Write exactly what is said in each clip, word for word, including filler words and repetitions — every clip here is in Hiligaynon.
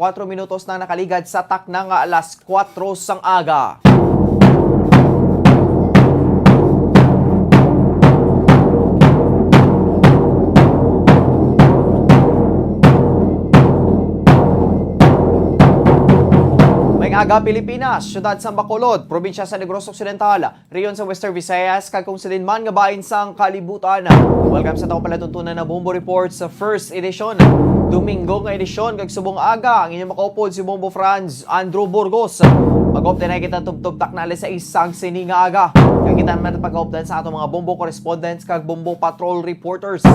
Kwatro minutos na nakaligad sa takna nga alas kwatro sang aga. May aga, Pilipinas, siyudad sa Bacolod, probinsya sa Negros Occidental, rehiyon sa Western Visayas, kag kung sa diin man nga bahin sang kalibutan. Welcome sa atong palatuntunan na Bombo Report sa first edition. Domingo nga edisyon kag subong aga ang inyong makaupod si Bombo Franz Andrew Burgos. Mag-update na kita tubtob takna alas sais sang sini nga aga. Kag kita naman pag-update sa atong mga Bombo correspondents kag Bombo patrol reporters.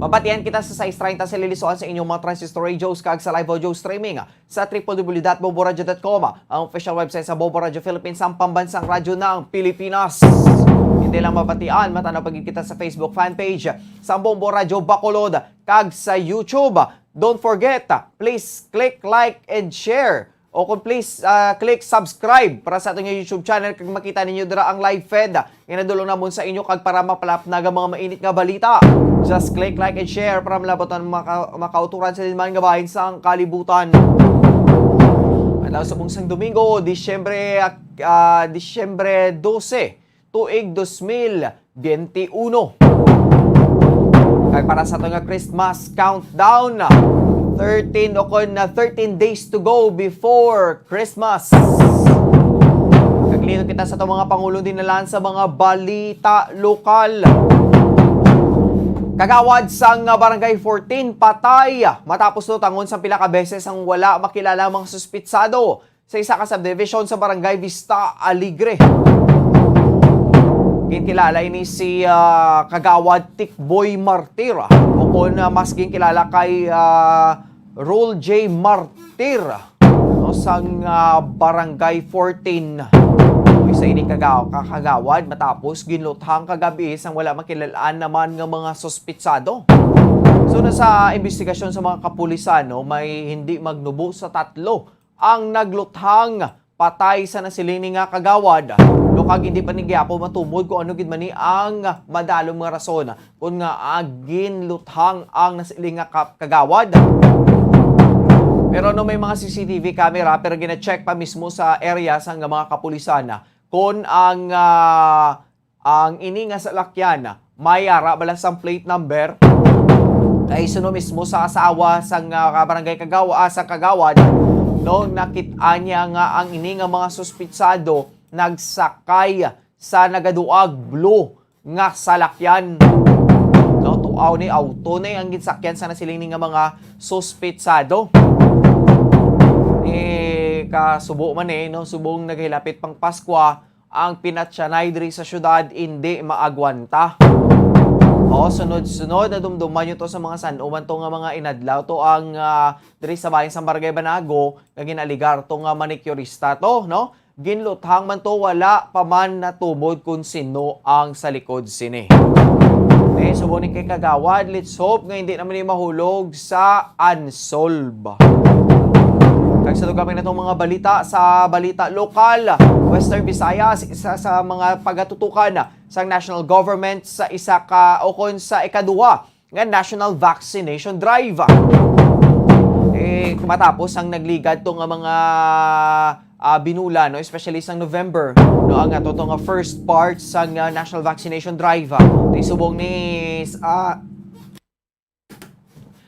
Mabatian kita sa sais treinta sa lilisuan sa inyong mga transistor radios kag sa live audio streaming sa triple W dot bomboradio dot com, ang official website sa Bombo Radio Philippines, ang pambansang radyo ng Pilipinas. Hindi lang mabatian, matanaw pa gid kita sa Facebook fan page sa Bombo Radio Bacolod kag sa YouTube. Don't forget, please click like and share. O kung please, ah, click subscribe para sa aton nga YouTube channel kag makita ninyo dira ang live feed nga nadulong namon sa inyo kag para mapalapnag ang mga mainit nga balita. Just click like and share para malabot ang maka-, makauturan sa diin man nga bahin sang kalibutan. Adlaw sa bunsang Domingo, Disyembre, ah, Disyembre dose, tuig dos mil bente uno. Kag para sa ato nga Christmas countdown, thirteen o kon na thirteen days to go before Christmas. Kag liwat kita sa atong mga pangulong dinalan sa mga balita lokal. Kagawad sang Barangay fourteen patay matapos lutangon sang pila ka beses ang wala makilala mga suspitsado sa isa ka subdivision sa Barangay Vista Alegre. Ginkilala ini si, ah, Kagawad Tikboy Martir, o kon, ah, mas ginkilala kay, ah, Rule J Martir, no, sang, ah, Barangay fourteen. Isa ini kagaw-, kakagawad matapos ginluthang kagabi sang wala makilalaan naman nga mga suspitsado. So, na sa investigasyon sa mga kapulisan, no, may hindi magnubo sa tatlo ang nagluthang patay sa nasiling ni nga kagawad. No, kag hindi pa ni gyapon matumod kung ano gid man ni ang madalom nga rason kun nga, ah, ginluthang ang nasiling nga ka-, kagawad. Pero no, may mga C C T V camera, pero gina-check pa mismo sa area sang mga kapulisan kon ang, ah, ang ini nga salakyan, may ara bala sang plate number. Kay suno mismo sa asawa sang, ah, kabarangay kagawa-, ah, sa kagawad, no, nakit-an niya nga ang ini nga mga suspitsado nagsakay sa nagaduag blue nga salakyan. No, tuaw ni auto ni ang ginsakyan sa nasiling ni nga mga suspitsado. Eh, kasubo man eh, no, subong naghilapit pang Paskwa, ang pinatyanay diri sa syudad indi maagwanta. O, sunod-sunod, nadumduman nyo to sa mga san-o man to nga mga inadlaw to ang, ah, diri sa bayan sa Barangay Banago, nga gin-alegar to nga manicurista to, no? Ginluthang man to, wala pa man natumod kung sino ang sa likod sini. Eh, subong ni kay Kagawad, let's hope nga hindi naman ni mahulog sa unsolved. Kag sa dugang natong mga balita, sa balita lokal, Western Visayas, isa sa mga pagatutukan sang national government sa isa ka, o kon sa ikaduha nga national vaccination drive. Eh, matapos ang nagligad to nga mga, ah, binulan, no, especially sang November, no, ang ato to nga first part sang, ah, national vaccination drive, ah. Subong ni, ah,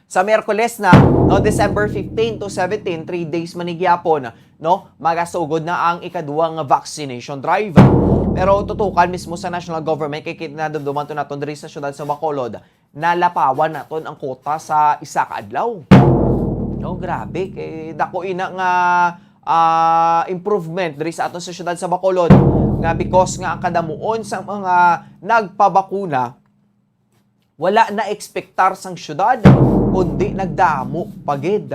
sa Miyerkules na, no, December fifteen to seventeen, three days man ni gyapon, no, magasugod na ang ikaduha nga vaccination drive. Pero tutukan mismo sa national government, kay kit-, nadumduman to naton diri sa syudad sa Bacolod, nalapawan naton ang kota sa isa ka adlaw. No, grabe, kay dako ina nga, ah, improvement diri sa aton sa syudad sa Bacolod, nga because nga ang kadamuon sa mga nagpabakuna, wala na-ekspektar sang syudad, kundi nagdamo pa gid.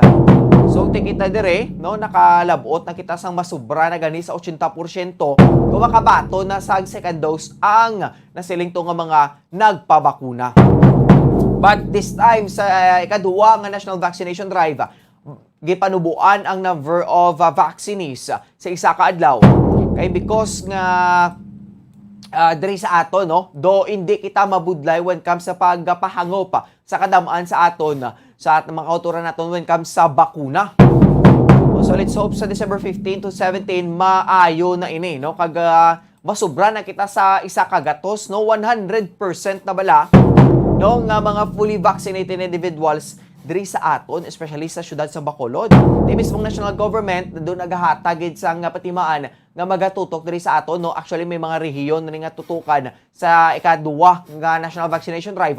So, ti kita dire, no, nakalab-ot na kita sang masubra na gani sa ochenta porsyento kung makabaton na sang second dose ang nasiling to nga mga nagpabakuna. But this time, sa, uh, ikaduha nga national vaccination drive, gipanuboan ang number of, uh, vaccinees, uh, sa isa ka adlaw. Kay because nga, uh, diri sa aton, no, do hindi kita mabudlay when comes sa pagpahangop, uh, sa kadam-an sa aton, uh, sa at-, mga kauturan naton when comes sa bakuna. So, let's hope sa December fifteen to seventeen, maayo na ini, no? Kag, ah, masubra na kita sa isa ka gatos, no? One hundred percent na bala, no, nga mga fully vaccinated individuals diri sa aton, especially sa siyudad sa Bacolod. Ti mismong national government, doon nagahatag gid sang patimaan nga magatutok diri sa aton, no? Actually, may mga rehiyon na nga tutukan sa ikaduwa nga national vaccination drive.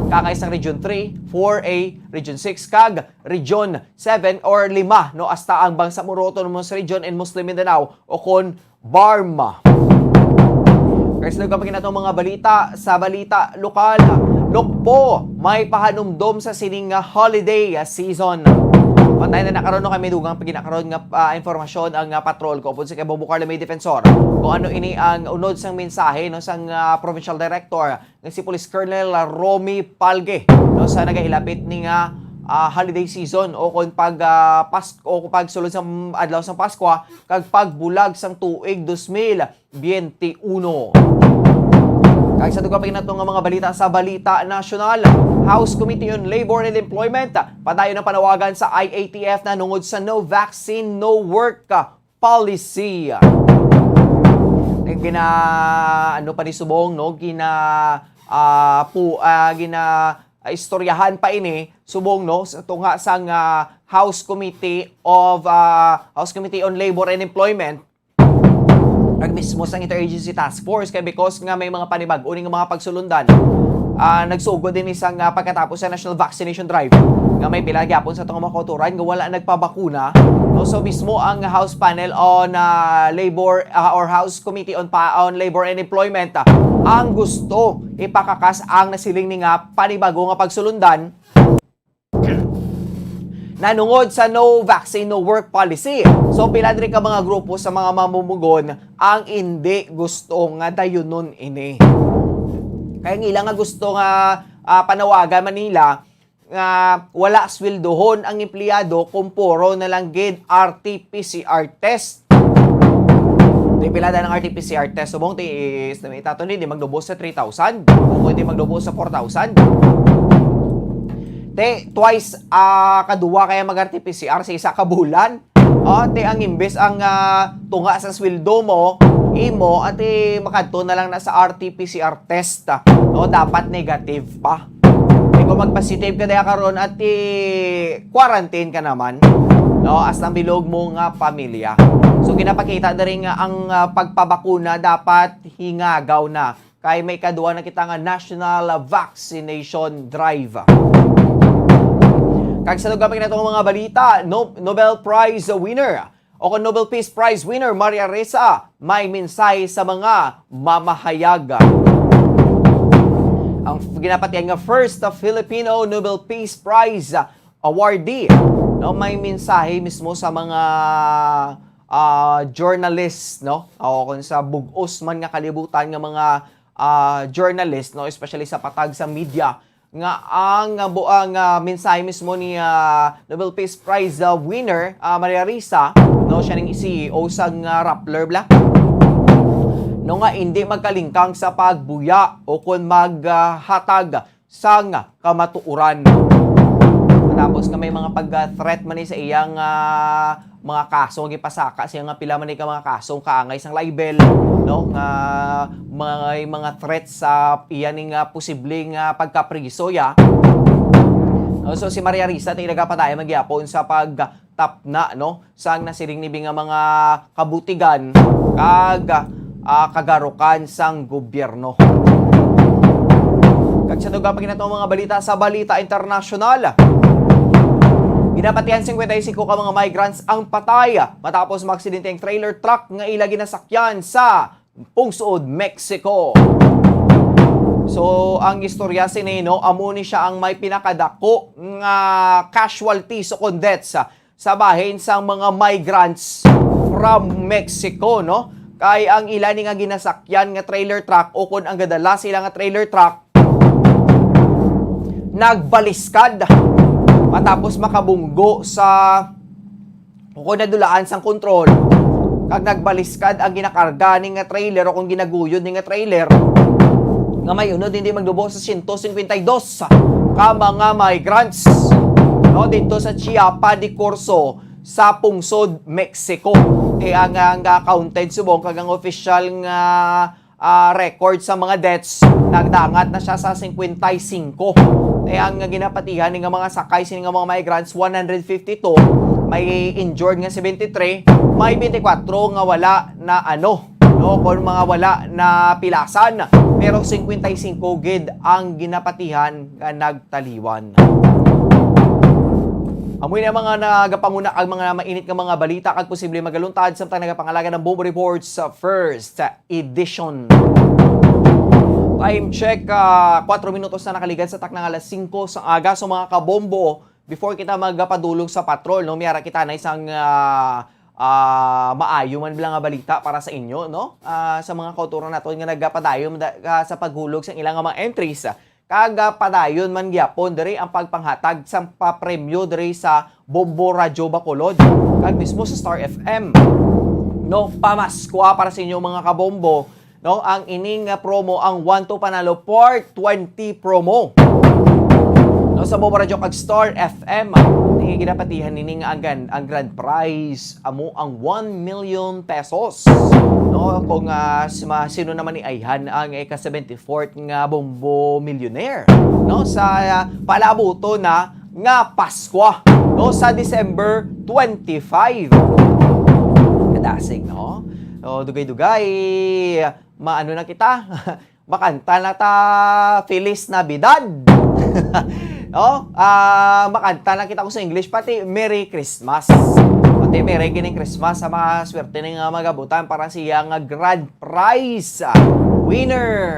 Kangay sang Region three, four A, Region six, kag Region seven or lima, no? Hasta ang Bangsamoro Autonomous Region and Muslim Mindanao, o kon BARMM. Kag sa dugang pa nato mga balita, sa balita lokal, Nokpo, may pahanumdom sa sining nga holiday season. Patay na na karon, no, kami dugang pa ginakaron nga, ah, informasyon ang, ah, patrol ko upod sa kay Bongbong Carlo May Defensor kung ano ini ang unod sang mensahe, no, sang, ah, provincial director nga si Police Colonel Romy Palge, no, sa nagahilapit ni nga, ah, holiday season o kon pag, ah, Pas-, o kon pagsulod sa adlaw sang Paskwa kag pagbulag sang tuig dos mil bente uno. Kag sa dugang pa nato nga mga balita, sa balita nasyonal, House Committee on Labor and Employment padayon ang panawagan sa I A T F na nungod sa no vaccine, no work policy. Gina, ano pa ni subong, no? Gina, ah, pu-, ah, gina, ah, istoryahan pa ini subong, no, sa tunga sang, ah, House Committee of, ah, House Committee on Labor and Employment, kag mismo sang Interagency Task Force, kay because nga may mga panibag-o ni nga mga pagsulundan, ah, nagsugod din isang, ah, pagkatapos sa national vaccination drive nga may pila gyapon sa atong mga kauturan nga wala nagpabakuna, no? So, mismo ang House Panel on, ah, Labor, ah, or House Committee on pa-, on Labor and Employment, ah, ang gusto ipakakas ang nasiling ni nga panibago nga pagsulundan nanungod sa no vaccine, no work policy. So, pila diri ka mga grupo sa mga mamumugon ang indi gusto nga dayunon ini. Kaya ang ila nga gusto nga, ah, panawagan man nila nga wala sweldohon ang empleyado kung puro na lang gid R T P C R test. Di pila na ng R T P C R test? Subong ti is, itato ni, di magdubos sa three thousand. Kung di magdubos sa four thousand. Te, twice, ah, kaduwa kaya mag-R T P C R sa isa ka bulan. Oh, te, ang imbes ang, ah, tunga sa sweldo mo, imo, ate, makadto na lang na sa R T P C R test, ah. No, dapat negative pa. Kay kung mag-positive ka diha karon, ate, quarantine ka naman. No, as ang bilog mo nga pamilya. So, ginapakita diri nga ang, ah, pagpabakuna dapat hingagaw na. Kay may kadwa na kita nga national vaccination drive. Kag sa dugang pa nato nga mga balita, no-, Nobel Prize winner o kon Nobel Peace Prize winner Maria Ressa may mensahe sa mga mamahayag. Ang f-, ginapatihan nga first Filipino Nobel Peace Prize awardee, no, may mensahe mismo sa mga, ah, journalist, no, o kung sa bug-os man nga kalibutan nga mga, ah, journalist, no, especially sa patag sa media, nga ang, ah, bu-, ang, ah, mensahe mismo ni, ah, Nobel Peace Prize, ah, winner, ah, Maria Ressa, no, siya ning C E O sang, ah, Rappler, bla, no, nga hindi magkalingkang sa pagbuya o kon maghatag sang kamatuoran. Tapos nga may mga pag-threat man ni sa iyang, ah, mga kaso nga gipasaka siya nga pila man ni ka mga kaso kaangay sang libel, no? Nga may mga threats sa iya ning, ah, posibleng, ah, pagkapriso, ya. No, so si Maria Ressa, ti nagapadayon man gyapon sa pag tapna, no, sang nasiring nibi nga mga kabutigan kag, ah, kagarukan sang gobyerno. Kag sa dugang pa nato mga balita, sa balita internasyonal, ginapatihan singkwenta y singko ka mga migrants ang patay matapos maaksidente ang trailer truck nga ila ginasakyan sa pungsod Mexico. So, ang istorya sini, no, amo ni siya ang may pinakadako nga casualties o kon deaths, ah, sa bahin sang mga migrants from Mexico, no? Kay ang ila ni nga ginasakyan nga trailer truck o kon ang gadala sila nga trailer truck, nagbaliskad matapos makabunggo sa o kon nadulaan sang kontrol, kag nagbaliskad ang ginakarga ni nga trailer o kon ginaguyod ni nga trailer nga may unod hindi magdubo sa siyento singkwenta y dos ka mga migrants. O, dito sa Chiapa de Corzo, sa pungsod Mexico. Eh, ang, ang, ah, counted subong kag ang official nga, ah, record sa mga deaths, nagdangat na siya sa cincuenta y cinco. Eh, ang ginapatihan ni nga mga sakay sini nga mga migrants, one hundred fifty-two, may injured nga seventy-three, may twenty-four nga wala na ano, no, kung mga wala na pilasan, pero cincuenta y cinco gid ang ginapatihan nga nagtaliwan. Amoy na mga nagapanguna ang mga mainit nga mga balita kag posible magaluntad samtang nagapangalaga ng Bombo Reports sa first edition. Time check, ah, kwatro minutos na nakaligad sa taknang alas singko sa aga. So, mga kabombo, before kita magapadulong sa patrol, no, may ara kita na isang, ah, ah, maayo man lang nga balita para sa inyo, no? Ah, sa mga kauturan naton nga nagapadayon da-, ah, sa paghulog sa ilang mga entries. Kag, ah, padayon man gyapon diri ang pagpanghatag sang papremyo diri sa Bombo Radyo Bacolod, kag mismo sa Star F M. No, pamaskwa para sa inyo, mga kabombo, no, ang ining nga promo, ang One to Panalo Part twenty promo. No, sa Bombo Radyo kag Star F M, ang ginapatihan nini nga ang gan-, ang grand prize amo ang one million pesos. No, kung, ah, si ma-, sino naman ni ayhan ang ika seventy-fourth nga Bombo Millionaire, no, sa, ah, palabuto na nga Paskwa, no, sa December twenty-five. Kadasig, no? So, dugay-dugay, maano na kita? Makanta na ta Feliz Navidad. No? Ah, makanta na kita ko sa English, pati Merry Christmas. Pati Merry kining Christmas sa mga swerte ning, ah, magabutan para siya nga grand prize, ah, winner.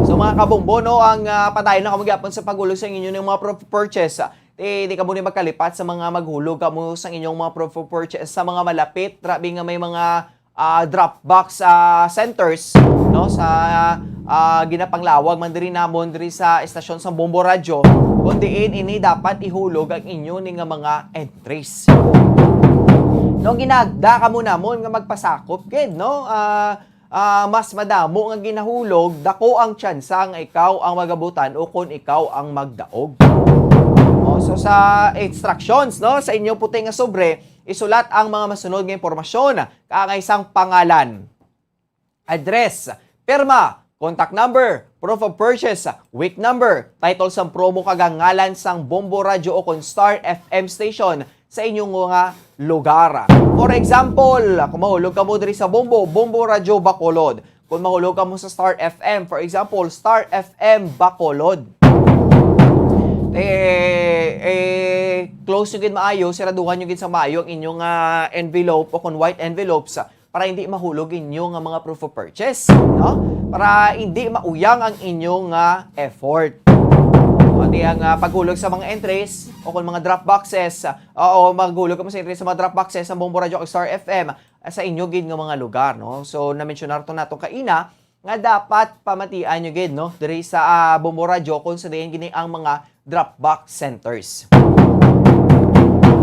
So, mga kabombo, no, ang, ah, padayon na kamo gyapon sa paghulog sa inyo ng mga pro-, purchase. Ah, di, di kamo ni magkalipat sa mga maghulog kamo sa inyong mga pro-, purchase sa mga malapit. Rabi nga may mga, ah, drop box, ah, centers, no, sa, ah, ginapanglawag man diri namon diri sa estasyon sa Bombo Radyo, kung diin ini dapat ihulog ang inyo ni nga mga entries. No, ginagda kamo namon nga magpasakop gid, no? Ah, ah, mas madamo nga ginahulog, dako ang tsansa nga ikaw ang magabutan o kon ikaw ang magdaog. Oh, so sa instructions, no, sa inyo puti nga sobre, isulat ang mga masunod nga impormasyon, kaangay sang pangalan, address, pirma, contact number, proof of purchase, week number, title sang promo kag ang ngalan sang Bombo Radyo o kon Star F M station sa inyong mga lugar. For example, kung mahulog kamo diri sa Bombo, Bombo Radyo Bacolod. Kung mahulog kamo sa Star F M, for example, Star F M Bacolod. Eh, eh, close nyo gid maayo, siraduhan nyo gid sa maayo ang inyong, ah, envelope o kung white envelopes, ah, para hindi mahulog inyo nga mga proof of purchase, no? Para hindi mauyang ang inyong, ah, effort. Pati ang, ah, paghulog sa mga entries o kung mga drop boxes, ah, o maghulog kamo sa entries sa mga drop boxes sa Bombo Radyo o Star F M, ah, sa inyo gid nga mga lugar, no? So, na-mentionar to nato kaina nga dapat pamatian nyo gid, no? Diri sa, ah, Bombo Radyo kung sa diin gini ang mga drop box centers.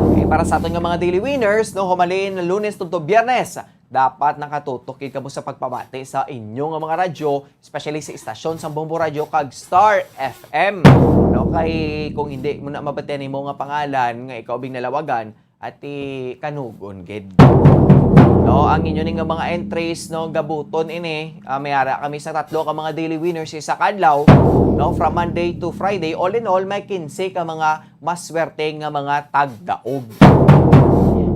Okay, para sa aton nga mga daily winners, no, humalin Lunes tubtob Biyernes, dapat nakatutok gid kamo sa pagpamati sa inyo nga mga radyo, especially sa istasyon sa Bombo Radyo kag Star F M. No, kay kung hindi mo na mabatian nimo nga pangalan nga ikaw bing nalawagan, ati kanugon gid. No, ang inyo ni nga mga entries, no, gabuton ini, ah, may ara kami sa tatlo ka mga daily winners sa isa ka adlaw, no, from Monday to Friday. All in all, may kinse ka mga maswerte nga mga tagdaog.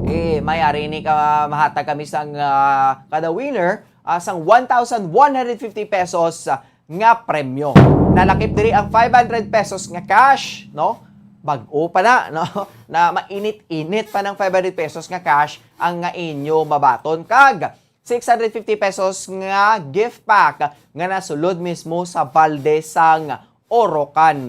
Eh, may ari ni ka mahatag kami sang, ah, kada winner, ah, sang one thousand one hundred fifty pesos, ah, nga premyo. Nalakip diri ang five hundred pesos nga cash, no? Bag-o pa na, no? Na mainit-init pa ng five hundred pesos nga cash ang nga inyo mabaton, kag six hundred fifty pesos nga gift pack nga nasulod mismo sa balde sang Orocan.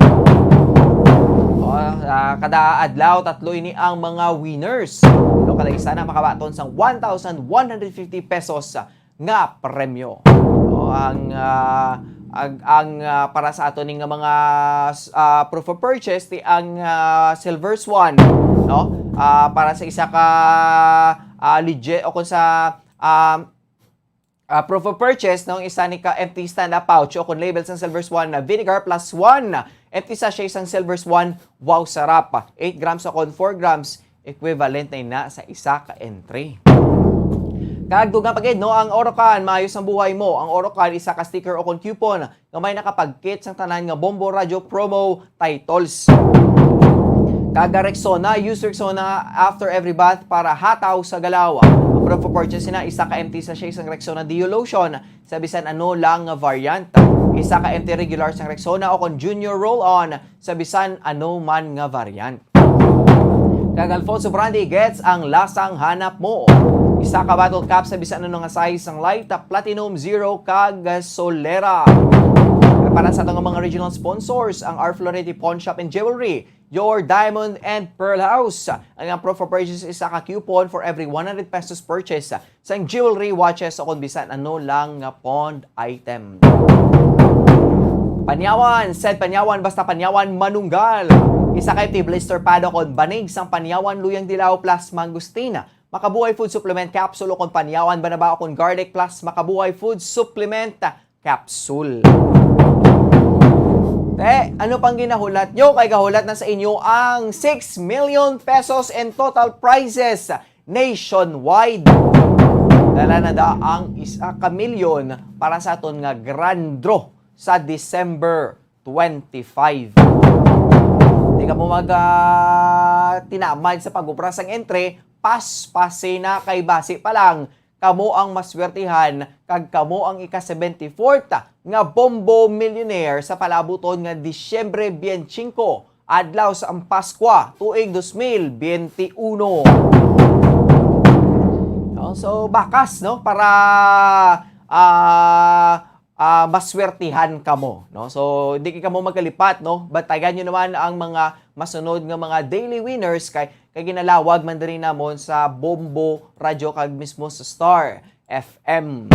O, ah, kada adlaw, tatlo ini ang mga winners. No, kada isa na makabaton sang one thousand one hundred fifty pesos nga premyo. O, ang, ah, ang, ang, ah, para sa ato ni nga mga, ah, proof of purchase, ti ang, ah, Silver Swan, no? Ah, para sa isa ka, ah, legit o kung sa, ah, ah, proof of purchase, no? Isa ni ka empty stand-up pouch o kon label sang Silver Swan na vinegar plus one empty sachet sang Silver Swan. Wow, sarap. Eight grams o kon four grams, equivalent na ina sa isa ka entry. Kag dugang pa gid, no, ang Orocan, maayo sang buhay mo. Ang Orocan, isa ka sticker o kon coupon nga may nakapagkit sang tanan nga Bombo Radyo promo titles. Kag Rexona, use Rexona after every bath para hataw sa galaw. Ang proof of purchase na isa ka empty sachet sang Rexona Deo Lotion sa bisan ano lang nga variant. Isa ka empty regular sang Rexona o kon Junior Roll-On sa bisan ano man nga variant. Kag Alfonso Brandy gets ang lasang hanap mo. Isa ka bottle cap sa bisan ano nga size sang Light, Platinum, Zero, kag Solera. Para sa ato nga mga regional sponsors, ang R Florete Pawn Shop and Jewelry, Your Diamond and Pearl House. Ang, ang proof of purchase, isa ka coupon for every one hundred pesos purchase sang jewelry, watches, o kung bisan ano lang nga pawned item. Panyawan, said Panyawan, basta Panyawan, manunggal. Isa ka empty blister pad o kon banig sang Panyawan, Luyang Dilaw plus Mangosteen. Makabuhay Food Supplement Capsule o kon Panyawan, Banaba o kon Garlic plus Makabuhay Food Supplement Capsule. Eh, ano pang ginahulat nyo? Kay gahulat na sa inyo ang six million pesos in total prizes nationwide. Dala na da ang isa ka milyon para sa aton nga grand draw sa December twenty-five. Di ka mo mag, ah, tinamad sa pag-upra sang entry, paspasi na kay basi pa lang kamo ang maswertihan kag kamo ang ika-seventy-fourth nga Bombo Millionaire sa palabuton nga Disyembre twenty-five, adlaw sa ang Paskwa, tuig dos mil bente uno. No? So, bakas, no? Para, ah, ah, maswertihan kamo, no? So, di kay kamo magkalipat, no? Bantayan nyo naman ang mga masunod nga mga daily winners kay, kay ginalawag man diri namon sa Bombo Radyo kag mismo sa Star F M.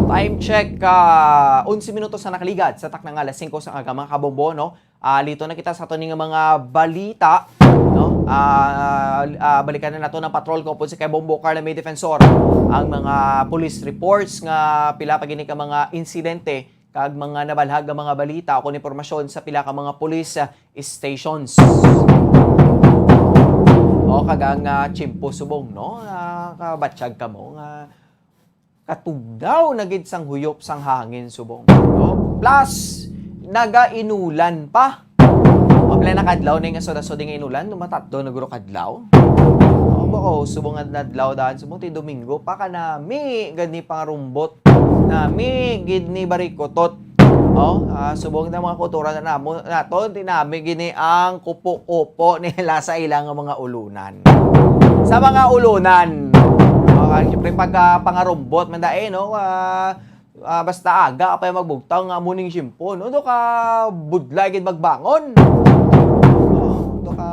Time check, ah, onse minutos na nakaligad sa takna nga alas singko sa aga, mga kabombo, no? Ah, lito na kita sa ato ning mga balita, no? Ah, ah, balikan na nato ng patrol ko po si kay Bombo Carla May Defensor ang mga police reports nga pila pa gini ka mga insidente kag mga nabalhag nga mga balita o kon impormasyon sa pila ka mga police, ah, stations. O, kag ang, ah, tiyempo subong, no? Nakabatsyag kamo nga katugdaw na gid sang huyop sang hangin subong, no? Plus, nagainulan pa. Mapila na kadlaw na nga sud-sud nga inulan, dumatatlo na guro kadlaw. O, bako, subong nga nadlaw daan, subong ti Domingo pa, kanami gani pangarumbot. Nami gid ni barikotot. O, ah, subong na mga kultura na namo, naton, ti nami gini ang kupo-kupo nila sa ilang mga ulunan. Sa mga ulunan. O, kag syempre, pag, ah, pangarumbot man dai, no? Ah, ah, basta aga pa yung magbugtaw nga amo ning tiyempo, no? Do ka budlay gid magbangon. O, do ka,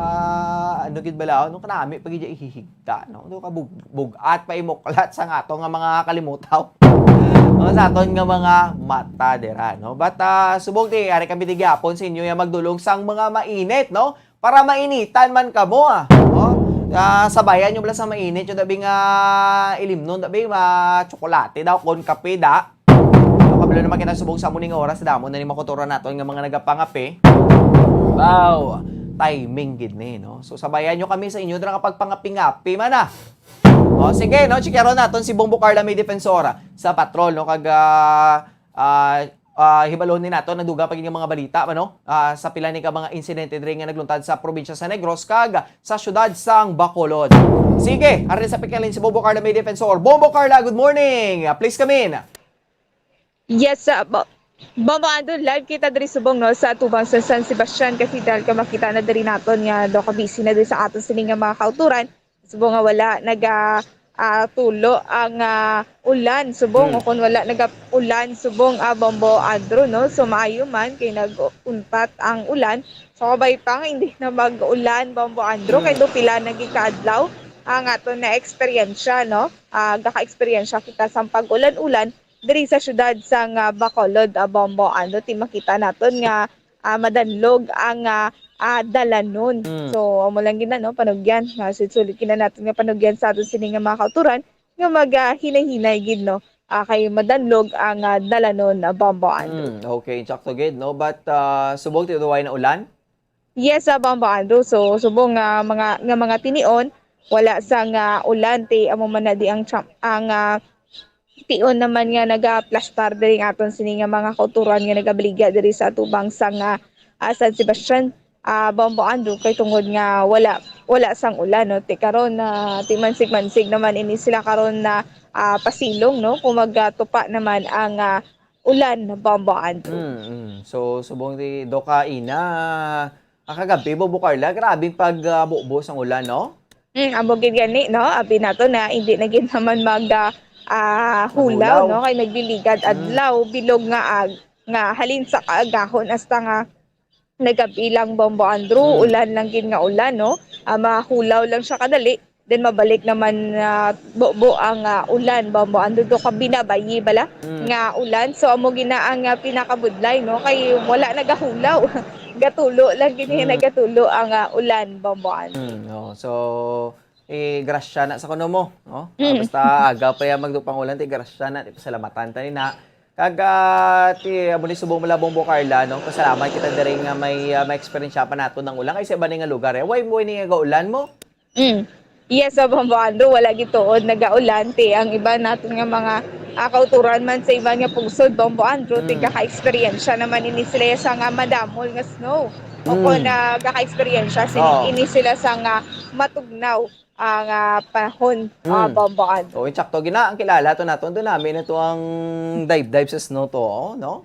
ano gid bala, no? Kanami pa gid ihihig ta, no? Do ka bug-, bug-at pa imuklat sa ato nga mga kalimutaw. No, sa aton nga mga mata dira, no? But, ah, subong ti, ari kami ti gyapon sa inyo nga magdulong sang mga mainit, no? Para mainitan man kamo, ah. No? Ah, sabayan nyo bala sa mainit, yung dabi nga ilimnon, dabi nga tsokolate daw, kon kape da. Kabalo naman kita subong sa amo ning oras, damo na ni makuturan naton nga mga nagapangape. Wow, timing gid ni, no? So, sabayan nyo kami sa inyo dira nga pagpangapi-ngapi man, ah. O, sige, no? Chikaron naton si Bombo Carla May Defensor sa patrol, no? Kag, ah, ah, ah, hibalon ni nato, nadugang pa gid nga mga balita, ano? Ah, sa pila ni ka mga insidente diri nga nagluntad sa probinsya sa Negros kag sa syudad sang Bacolod. Sige, ari sa pikalin si Bombo Carla May Defensor. Bombo Carla, good morning. Ah, please come in. Yes, uh, Bo-, Bombo Andrew, live kita diri subong, no, sa atubang sa San Sebastian Cathedral, kay makita na diri naton nga daw ka busy na diri sa aton sini nga mga kauturan. Subong nga wala naga, ah, tulo ang, ah, ulan subong, hmm, o kung wala naga-ulan subong, ah, Bombo Andrew, no? So, maayo man kay nag-untat ang ulan. So, kabay pa nga hindi na mag-ulan, Bombo Andrew, kay, hmm, do pila na gid ka adlaw ang aton na eksperyensya, no? Ah, gaka-eksperyensya kita sang pag-ulan-ulan diri sa siyudad sang, ah, Bacolod, ah, Bombo Andrew, ti makita naton nga, ah, madanlog ang, ah, ah, dalanon. Mm. So, amo lang gid na, no, panugyan. Ah, sulit-sulit gid na naton nga panugyan sa aton sini nga mga kauturan. nga magahinay-hinay gid, no? Ah, kay madanlog ang, ah, dalanon, ah, Bombo Andrew. Mm, okay, sakto gid, no? But, ah, subong ti duway na ulan? Yes, ah, Bombo Andrew. So, subong nga mga, nga mga tinion, wala sang ulan, ti amo man na di ang cham-, ang, ah, tion naman nga nagaplastar diri nga aton sini nga mga kauturan nga nagabaligya diri sa atubang sang, ah, ah, San Sebastian, ah, Bombo Andrew, kay tungod nga wala, wala sang ulan, no? Ti karon, ah, ti mansig-mansig naman ini sila karon na, ah, pasilong, no? Kung magatupa naman ang, ah, ulan, Bombo Andrew. Mm, mm. So, subong ti do ka ina, ah, kagabi, Bombo Carla, grabing pag, ah, bubo sang ulan, no? Mm, amo gid gani, no? Abi nato na hindi na gid naman mag, ah, ah, hulaw, hulaw, no? Kay nagliligad, mm, adlaw, bilog nga ag-, nga halin sa kaagahon hasta nga nagabi lang, Bombo Andrew, mm, ulan lang gid nga ulan, no? Ah, mahulaw lang siya kadali, then mabalik naman, ah, bubo ang, ah, ulan, Bombo Andrew, do ka binabayi bala, mm, nga ulan. So, amo gina ang, ah, pinakabudlay, no? Kay wala nagahulaw. Gatulo lang gid, mm, nagatulo ang, ah, ulan, Bombo Andrew. Mm, oh. So, eh, grasya na sa kuno mo, no? Ah, mm, basta aga pa ya magdupa ang ulan, ti grasya na, ti pasalamatan ta ni na. Kag, ah, ti, amo ni subong mo la, Bombo Carla, no? Pasalamat kita diri nga may, ah, may eksperyensya pa nato ng ulan kay sa iba ni nga lugar, eh. Way mo ini nga ulan mo? Mm. Yes, sa Bombo Andrew, wala gid tuod nagaulan, ti ang iba naton nga mga, ah, kauturan man sa iba nga pungsod, Bombo Andrew, ti, mm, gaka-eksperyensya naman ini sila sa nga madamol nga snow. O, mm, kung nagaka-eksperyensya sini, oo, ini sila sa nga matugnaw ang, ah, panahon, ah, mm, Bombo Andrew. Oh, insakto gina ang kilala to naton, do nami na to ang dive-dive sa snow to, oh, no?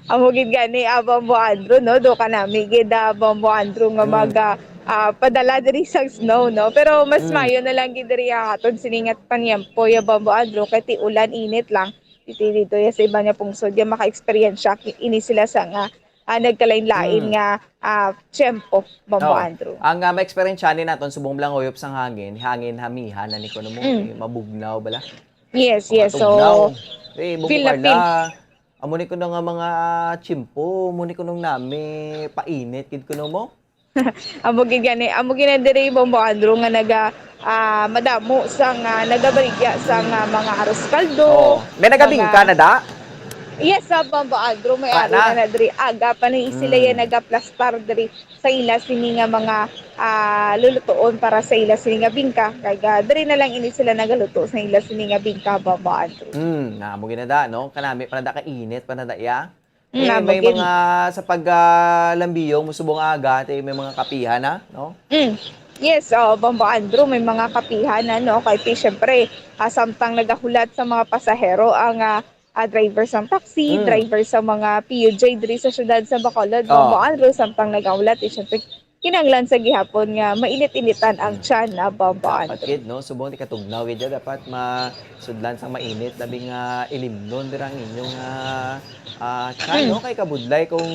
Amo gid gani, ah, Bombo Andrew, no? Do ka nami gid, ah, Bombo Andrew, nga, mm, mag, ah, ah, padala diri sa snow, no? Pero mas, mm, mayo na lang gid diri ang aton sini nga panyempo, ya Bombo Andrew, kay ti ulan init lang. Iti dito ya sa iba nga pungsod, ya maka-eksperyensya ki-, ini sila sa nga ah, nagkalain-lain, mm, nga, ah, tiyempo, Bombo, oh, Andrew. Ang, ah, maeksperiensyahan naton subong lang uyop sang hangin, hangin hamihan na ni kuno mo, mm, eh, mabugnaw bala. Yes, yes. So, matugnaw. Eh, Bombo, feel na feel. Carla, amo ni kuno nga mga tiyempo, amo ni kuno nami painit gid kuno mo. Amo gid gani, amo gid na diri, Bombo Andrew, nga naga, ah, madamo sang, ah, nagabaligya sang, ah, mga arroz caldo, oh, may nagabingka mga na da? Yes, sa Bombo Andrew, may, ah, ari na, na diri. Aga pa ni sila, mm, yan nagaplastar diri sa ila sini nga mga, ah, lulutuon para sa ila sini nga bingka. Kag, ah, diri na lang ini sila nagaluto sa ila sini nga bingka, Bombo Andrew. Hmm, na, amo gid na da, no? Kanami pa na da, kainit pa na da, ya. Mm, eh, amo gid. May mga sa pag, ah, lambiyong mo subong aga, te, may mga kapihan na, no? Mm. Yes, oh, Bombo Andrew, may mga kapihan na, no? Kay ti, syempre, ah, samtang nagahulat sa mga pasahero ang, ah, ah, driver sang taxi, mm, driver sa mga P U J diri sa siyudad sa Bacolod, oh, Bombo Andrew, samtang nagahulat, eh, syempre, kinahanglan sa gihapon nga mainit-initan ang, mm, tiyan, ah, Bombo Andrew. Dapat gid, no? Subong ti katugnaw gid, dapat masudlan sang mainit, labi nga ilimnon dira ang inyong, ah, ah, tiyan, no? Mm. Kay kabudlay kung,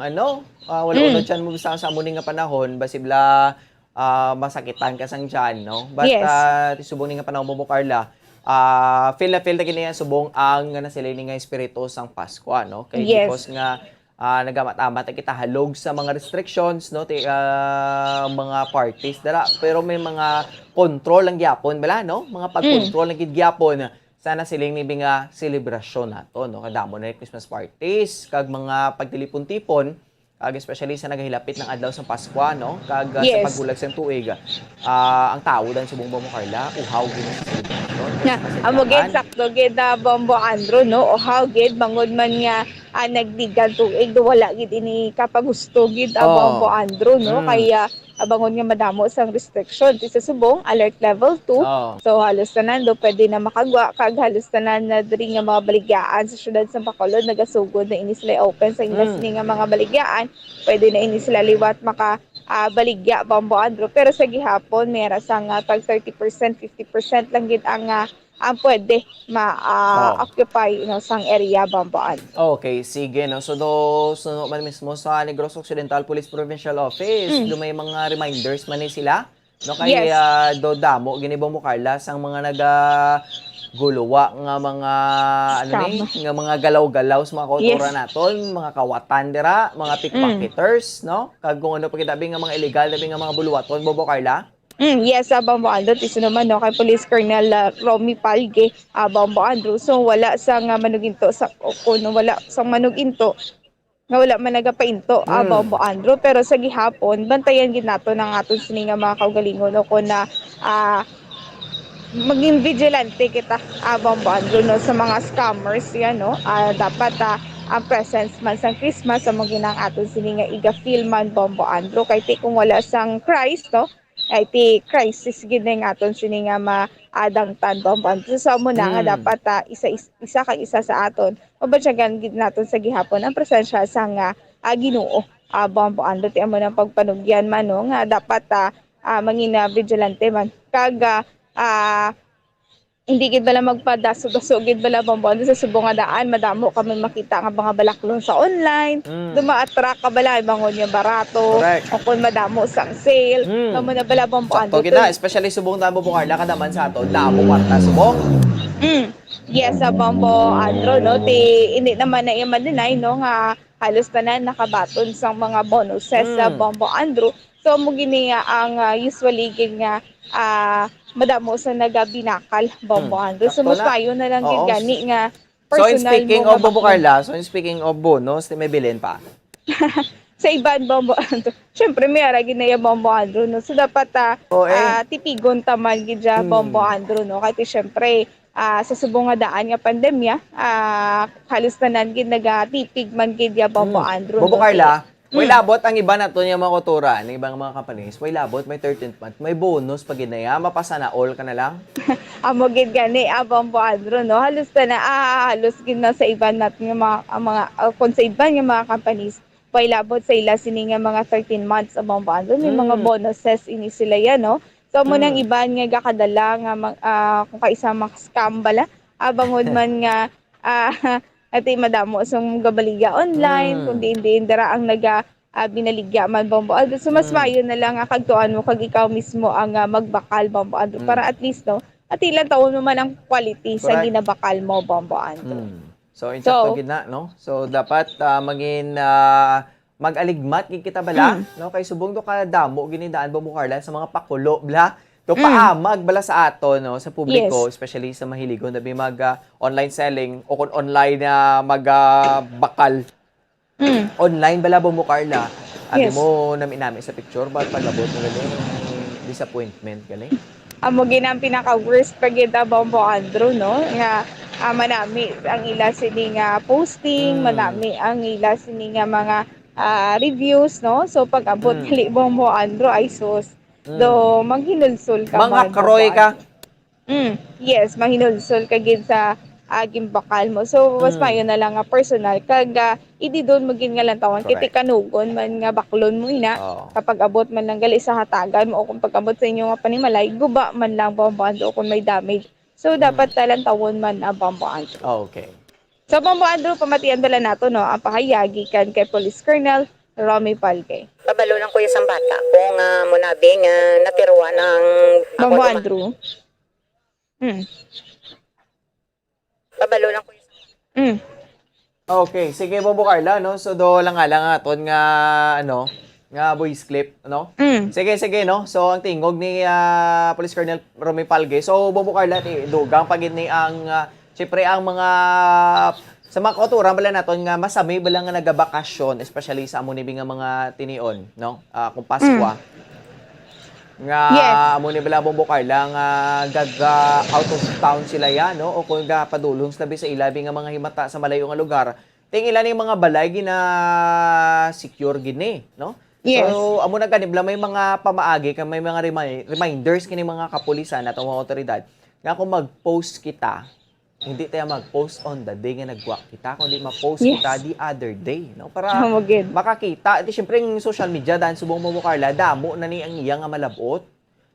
ano, ah, wala, mm, uno tiyan mo sa, sa amo ni nga panahon, basi bala, ah, masakitan ka sang tiyan, no? But, yes, ah, ti subong ni nga panahon, Bombo Carla, ah, feel na feel ta gid niya subong ang nga nasiling ni nga espiritu sang Pasko, no? Kay, yes, because nga, ah, nagamat-amat na kita halog sa mga restrictions, no, ti, ah, mga parties dira, pero may mga control lang gyapon bala, no? Mga, mm, pag-control lang gid gyapon sa nasiling ni nga selebrasyon nato, no? Kadamo na yung Christmas parties, kag mga pagtilipon-tipon, kag especially sa nagahilapit ng adlaw sa Paskwa, no? Kag, ah, sa, yes, pagbulag sa tuig, ah, ang tawo dan subong, Bombo Carla, uhaw gid sa selebrasyon, na, Christmas, amo gid, simbahan, sakto gid, ah, Bombo Andrew, no? Uhaw gid, bangod man nga ah, nagdigan tuig, do wala gid ini kapagusto gid, ah, oh, Bombo Andrew, no? Mm. Kaya, ah, bangod nga madamo sang restriction, ti sa subong, alert level two. Oh. So, halos tanan do pwede na makagwa, kag halos tanan na diri nga mga baligyaan sa siyudad sa Bacolod nagasugod na ini sila open sa ila, mm, sini nga mga baligyaan. Pwede na ini sila liwat maka, ah, baligya, Bombo Andrew. Pero sa gihapon, may ra sang, ah, tag thirty percent, fifty percent lang gid ang, ah, ang pwede ma, ah, oh, occupy, no, sang area, Bombo Andrew. Okay, sige, no. So, do, so, man mismo sa Negros Occidental Police Provincial Office, mm, do may mga reminders man ni sila, no, kay, yes, ah, do damo gini, Bombo Carla, sang mga nagaguluwa nga mga, ano ni, scam, nga mga galaw-galaw sa mga kauturan, yes, naton, mga kawatan dira, mga, mm, pickpocketers, no? Kag kung ano pa gid abi nga mga illegal, abi nga mga buluwaton, Bombo Carla? Mm, yes, ah, Bombo Andrew, ti sino man, no, kay Police Colonel, ah, Romy Palge, ah, Bombo Andrew. So, wala sang, ah, manuginto sa, o kuno wala sang manuginto nga wala man nagapainto, ah, Mm. Bombo Andrew. Pero sa gihapon, bantayan gid nato ang aton sini nga mga kaugalingon, o kun na, ah, maging vigilante kita, ah, Bombo Andrew, no, sa mga scammers yan, no? Ah, dapat, ah, ang presence man sang Christmas, amo gid ang aton sini nga iga-feel man, Bombo Andrew. Kay ti kung wala sang Christ, no, ay ti crisis gid na yung aton sini nga maadangtan, Bombo Andrew. So, amo na nga Mm. dapat, ah, isa, is-, isa kag isa sa aton, mabatyagan gid naton sa gihapon ang presensya sang, ah, ah, Ginoo, ah, Bombo Andrew. Ti amo nang pagpanugyan man, no, nga dapat, ah, ah, mangin, ah, vigilante man. Kag, ah, ah, hindi gid bala magpadaso-daso gid bala, Bombo Andrew, sa subong nga daan, madamo kami makita nga mga balaklon sa online. Mm. Duma-attract ka bala, bangon nga barato, Correct. o kung madamo sang sale, Mm. amo na bala, Bombo Sakto Andrew, gid na, to. Especially subong daan, Bombo Carla, kada man sa aton, damo kwarta subong. Mm. Yes, sa Bombo Andrew, no? Ti, hindi naman na i-deny, no, nga halos tanan nakabaton sang mga bonuses sa Mm. Bombo Andrew. So, amo gini nga ang, ah, usually gid nga, ah, madamo sa nagabinakal, Bombo Hmm. Andrew. So, Sakto mas na. maayo na lang gid Oo. gani nga So, in personal speaking mo of nga Bombo bakla. Carla, so, in speaking of bonus, may bilin pa? Sa iban, Bombo Andrew. Siyempre, may ara gid na iya, Bombo Andrew, no? So, dapat, ah, Oo, eh. ah, tipigon ta man gid siya, Hmm. Bombo Andrew, no? Kay, siyempre, ah, sa subong nga daan nga pandemya, ah, halos tanan gid nagatipig man gid ya, Bombo Hmm. Andrew, Bombo no? Carla, Ti-, way Mm. labot ang iba nato niya mga kultura, ang ibang mga companies, way labot, may thirteenth month, may bonus pa gid na ya, mapasana all ka na lang. Amo gid gani, ah, Bombo Andrew, no? Halos na, ah, halos gid na sa iban natin nga mga, ang mga, ah, kung sa iban nga mga companies, way labot sa ila sini nga mga thirteen months, ah, Bombo Andrew, may mga Mm. bonuses ini sila yan, no? So, amo nang Mm. iban nga gakadala nga mag-, ah, kung kaisa maka-scam bala, ah, bangod man nga, ah, ati madamo sang gabaligya online, Mm. kung diin-diin dira ang naga, ah, binaligya man, Bombo Andrew. So, mas Mm. maayo na lang nga kadtuan mo kag ikaw mismo ang, ah, magbakal, Bombo Andrew, Mm. para at least, no, ati lantawon mo man ang quality sa Correct. ginabakal mo, Bombo Andrew. Mm. So, So, insakto gid na, no? So, dapat, ah, mangin, ah, mag-aligmat gid kita bala, Mm. no? Kay subong do ka damo gid ni daan, Bombo Carla, sa mga pakulo, bla. Do Mm. paamag bala sa ato, no, sa publiko, Yes. especially sa mahiligon na bi mag, ah, online selling o kung online na mag, ah, bakal. Mm. Online bala, Bombo Carla. Abi Yes. mo, nami-nami sa picture, but pag-abot mo gani, disappointment gani. Amo gid ang pinaka-worst pa gid, ah, Bombo Andrew, no? Nga, ah, manami ang ila sini nga posting, Mm. manami ang ila sini nga mga, ah, reviews, no? So, pag-abot Mm. gali, Bombo Andrew, ay sus. Mm. Do, maghinulsol ka Mga man, karoy Bombo ka. Andrew. Mm, yes, mahinulsol ka gid sa, ah, gimbakal mo. So, mas Mm. maayo na lang nga personal kag, ah, ididon mo gid nga lantawon kay Correct. tikanugon man nga baklon mo ina. Oo. Kapag abot man lang gali sa hatagan mo o kung pag-abot sa inyo nga panimalay, guba man lang, Bombo Andrew, kung may damage. So, Mm. dapat talantawon man, ah, Bombo Andrew. Okay. So, Bombo Andrew, pamatian bala nato, no, ang pahayag gikan kay Police Colonel Romy Palge. Pabalo lang, kuya, sang bata ko nga munabi nga natiruan ang ako Bombo duma- Andrew. Mm. Pabalo lang, kuya. Mm. Okay, sige, Bombo Carla, no? So, do lang nga lang aton nga, ano, nga voice clip, no? Mm. Sige, sige, no? So, ang tingog ni, ah, Police Colonel Romy Palge. So, Bombo Carla, ti-, dugang pa gid ni ang, ah, syempre, ang mga, sa mga kauturan bala naton nga masami bala nga nagabakasyon, especially sa amo ni nga mga tinion, no? Ah, kung Paskwa. Mm. Nga Yes. amo ni bala, Bombo Carla, nga gaga out of town sila ya, no? O kung gapadulong sila bi sa ila bi nga mga himata sa malayo nga lugar, ting ila ni mga balay gina-secure gid ni, no? Yes. So, amo na gani bala, may mga pamaagi ka, may mga remi-, reminders kini mga kapulisan, atong mga otoridad, nga kung mag-post kita, hindi tayo mag-post on the day nga nagwa kita, kundi ma-post Yes. kita the other day, no? Para Amo gid. makakita. Di, syempre, ang social media, dahil subong mo, Carla, damo na ni ang iya nga malabot,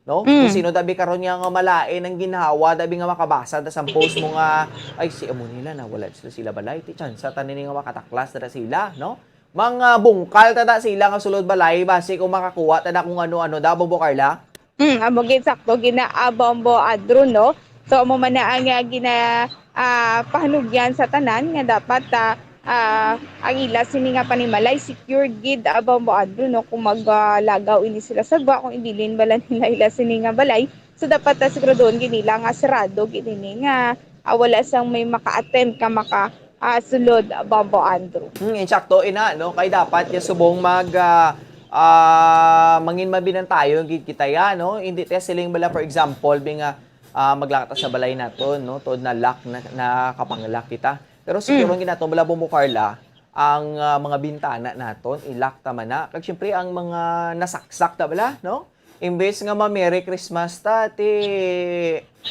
no? Mm. Kung sino dabi karon nga, nga malain ang ginhawa, dabi nga makabasa ta sa post mo nga, "Ay, si amo nila na, wala sila, sila balay. Ti, chance ta nini nga makataklas na sila," no? Mga bungkal ta da sila nga sulod balay, basi kung makakuha ta da kung ano-ano da, Bombo Carla. Mm, amo gid, sakto gid na, ah, Bombo Andrew, no? So, amo man na ang, ah, gina-, ah, pahanugyan sa tanan nga dapat, ah, ah, ang ila sini nga panimalay secured gid, ah, Bombo Andrew, no, kung maglagaw ini sila sa gwa, kung ibilin bala nila ila sini nga balay. So, dapat, ah, siguraduhon gid nila nga sarado gid ini, nga, ah, wala sang may maka-attempt ka maka, ah, sulod, ah, Bombo Andrew. Hmm, insakto ina, no? Kay dapat ya subong mag, ah, ah, mangin mabinantayon gid kita ya, no? Hindi ta siling bala, for example, bi nga, ah, maglakat sa balay naton, no? Tuod na lock na, nakapanglock kita. Pero siguro Mm. ang ginato bala, Bombo Carla, ang, ah, mga bintana naton, i-lock ta man na. Kag siyempre, ang mga nasaksak ta bala, no? Imbes nga ma-Merry Christmas ta, ti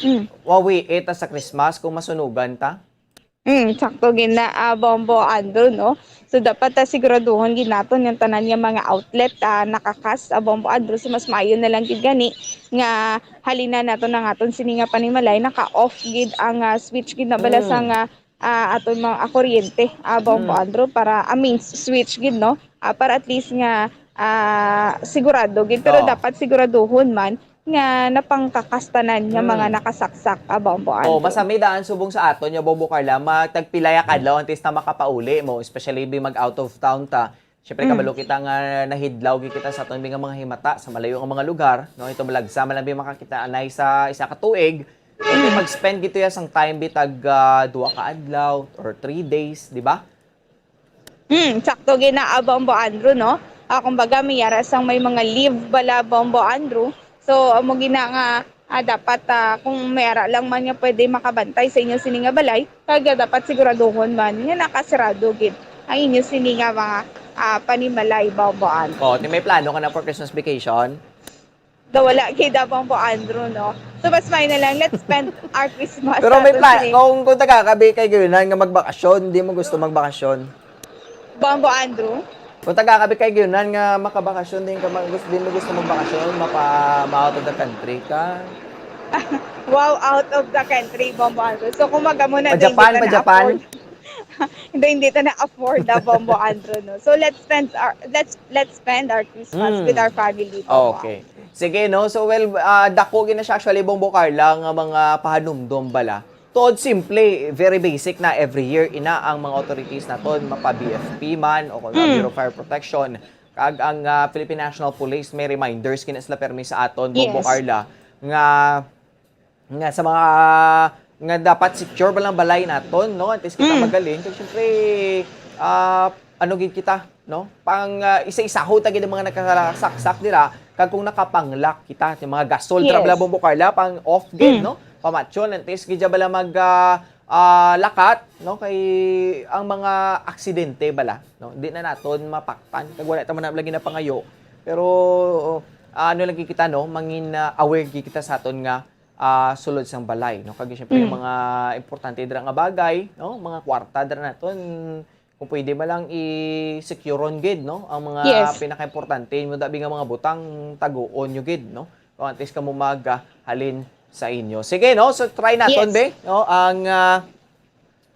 Mm. wawiit ta sa Christmas kung masunugan ta. Mm, sakto gid na, ah, Bombo Andrew, no? So, dapat, ah, siguraduhon gid naton yung tanan nga mga outlet, ah, nakakas, ah, Bombo Andrew. So, mas maayo na lang gid gani nga halina naton ang aton sini nga panimalay, naka-off gid ang, ah, switch gid na bala sa Mm. nga, ah, aton mga, ah, kuryente, ah, Bombo Mm. Andrew, para, I mean, switch gid, no? Ah, para at least nga, ah, sigurado gid. Pero Oo. dapat siguraduhon man nga napangkakas tanan nga mga Mm. nakasaksak, ah, Bombo Oh, Andrew. masami daan subong sa aton nga, Bombo Carla, magtagpilay ka adlaw antes ta makapauli mo, especially bi mag out of town ta. Siyempre, Mm. kabalo kita nga nahidlaw gid kita sa aton bi nga mga himata sa malayo nga mga lugar, no? Ito malagsa man lang bi makakita anay sa isa ka tuig. Ito Mm. mag-spend gid to ya sang time bitag, ah, duha ka adlaw or three days, di ba? Hmm, sakto gid na, ah, Bombo Andrew, no? Ah, kumbaga, may ara sang may mga leave bala, Bombo Andrew. So, amo gina nga, ah, dapat, ah, kung may ara lang man nga pwede makabantay sa inyo sini nga balay, kag, ah, dapat siguraduhon man nga nakasirado gid ang inyo sini nga mga, ah, panimalay, Bombo Andrew. Oh, ti may plano ka na for Christmas vacation? Daw wala kay Dabang po, Andrew, no? So, mas may na lang, let's spend our Christmas Pero may natin plan, sini. kung, kung taga ka, bi, kay gayunan nga magbakasyon, di mo gusto magbakasyon? Bombo, Andrew? Kung taga ka, bi, kay gayunan nga makabakasyon, di ka mag-, gusto, di mo gusto magbakasyon, mapa, ma-out of the country ka? Wow, out of the country, Bombo, Andrew. So, kung magamo na, Pa-Japan, hindi ta pa-Japan? na-afford. Hindi, hindi ta na-afford na, Bombo, Andrew, no? So, let's spend our, let's, let's spend our Christmas Hmm. with our family, Bombo, Okay. Andrew. Sige, no? So, well, ah, dako gid na siya actually, Bombo Carla, nga mga pahanumdom bala. Tuod simple, very basic na every year, ina ang mga authorities naton, mapa B F P man o kung Mm. Bureau of Fire Protection, kag ang, ah, Philippine National Police, may reminders gid na sila permi sa aton, Bombo Yes. Carla, nga, nga sa mga, nga dapat secure ba lang balay naton, no? At least kita Mm. magaling. Kag syempre, ah, ano gid kita, no? Pang, ah, isa-isaho ta gid ang mga nakasaksak dira. Kag kung nakapanglock kita, yung mga gasol, Yes. trabla, Bombo Carla, pang off gid, Mm. no? Pamatyon, antes gid bala mag, ah, ah, lakat, no? Kay ang mga aksidente bala, no? Di na naton mapaktan. Kag wala ta man na lagi napangayo. Pero, ah, ano lagi kita, no? Mangin, ah, aware gid kita sa aton nga, ah, sulod sang balay, no? Kag syempre, yung Mm. mga importante dira nga bagay, no? Mga kwarta dira naton, kung pwede man lang i-securon gid, no? Ang mga Yes. pinakaimportante mo dabi nga mga butang, taguon nyo gid, no? O at least kamo mag, ah, halin sa inyo. Sige, no? So, try naton, Yes. be, no? Ang, ah,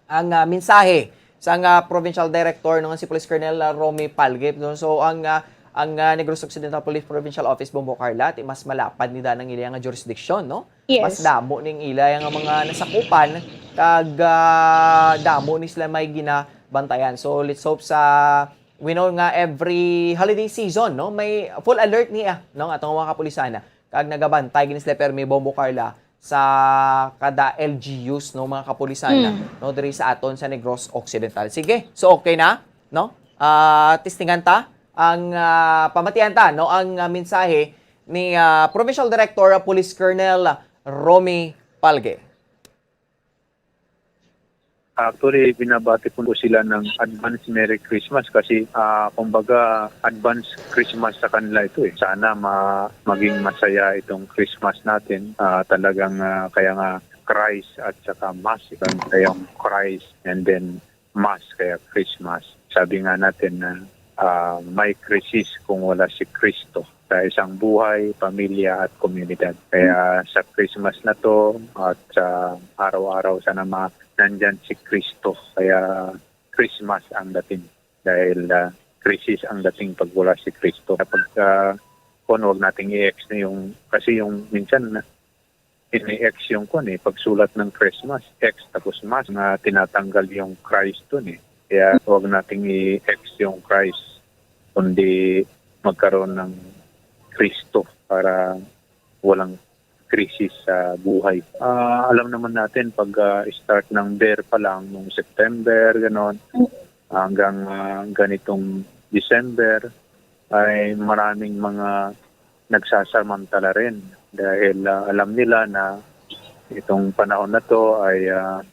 ang, ah, mensahe sang, ah, Provincial Director, no, nga si Police Colonel, ah, Romy Palgip, no? So, ang, ah, ang, ah, Negros Occidental Police Provincial Office, Bombo Carla, ti mas malapad ni danang ila nga jurisdiction, no? Yes. Mas damo ning ila nga mga nasakupan, kag, ah, damo ni sila may ginabantayan. So, let's hope sa, we know nga every holiday season, no, may full alert niya, no, ang atong mga kapulisan. Kag nagabantay gid sila permi, Bombo Carla, sa kada L G Us, no, mga kapulisan, Mm. no, diri sa aton sa Negros Occidental. Sige, so okay na, no? Ah, testingan ta ang, ah, pamatian ta, no, ang, ah, mensahe ni, ah, Provincial Director, ah, Police Colonel Romy Palge. Actually, binabati po sila ng advance Merry Christmas kasi, ah, kumbaga, advance Christmas sa kanila ito eh. Sana ma-, maging masaya itong Christmas natin. Ah, talagang, ah, kaya nga Christ at saka Mass, kaya yung Christ and then Mass, kaya Christmas. Sabi nga natin na, ah, may krisis kung wala si Kristo sa isang buhay, pamilya at komunidad. Kaya sa Christmas na to at sa araw-araw, sana ma-, nandyan si Kristo. Kaya Christmas ang dating dahil, ah, krisis ang dating pag wala si Kristo. Kapag, ah, kung wag nating i-X na yung, kasi yung minsan na, ini-X yung kun eh, pagsulat ng Christmas, X tapos mas na tinatanggal yung Christ dun eh. Kaya huwag nating i-X yung Christ, kundi magkaroon ng Kristo para walang krisis sa buhay. Ah, alam naman natin pag, ah, start ng ber pa lang nung September, ganon, hanggang, ah, ganitong December, ay maraming mga nagsasamantala rin dahil, ah, alam nila na itong panahon na 'to ay, ah,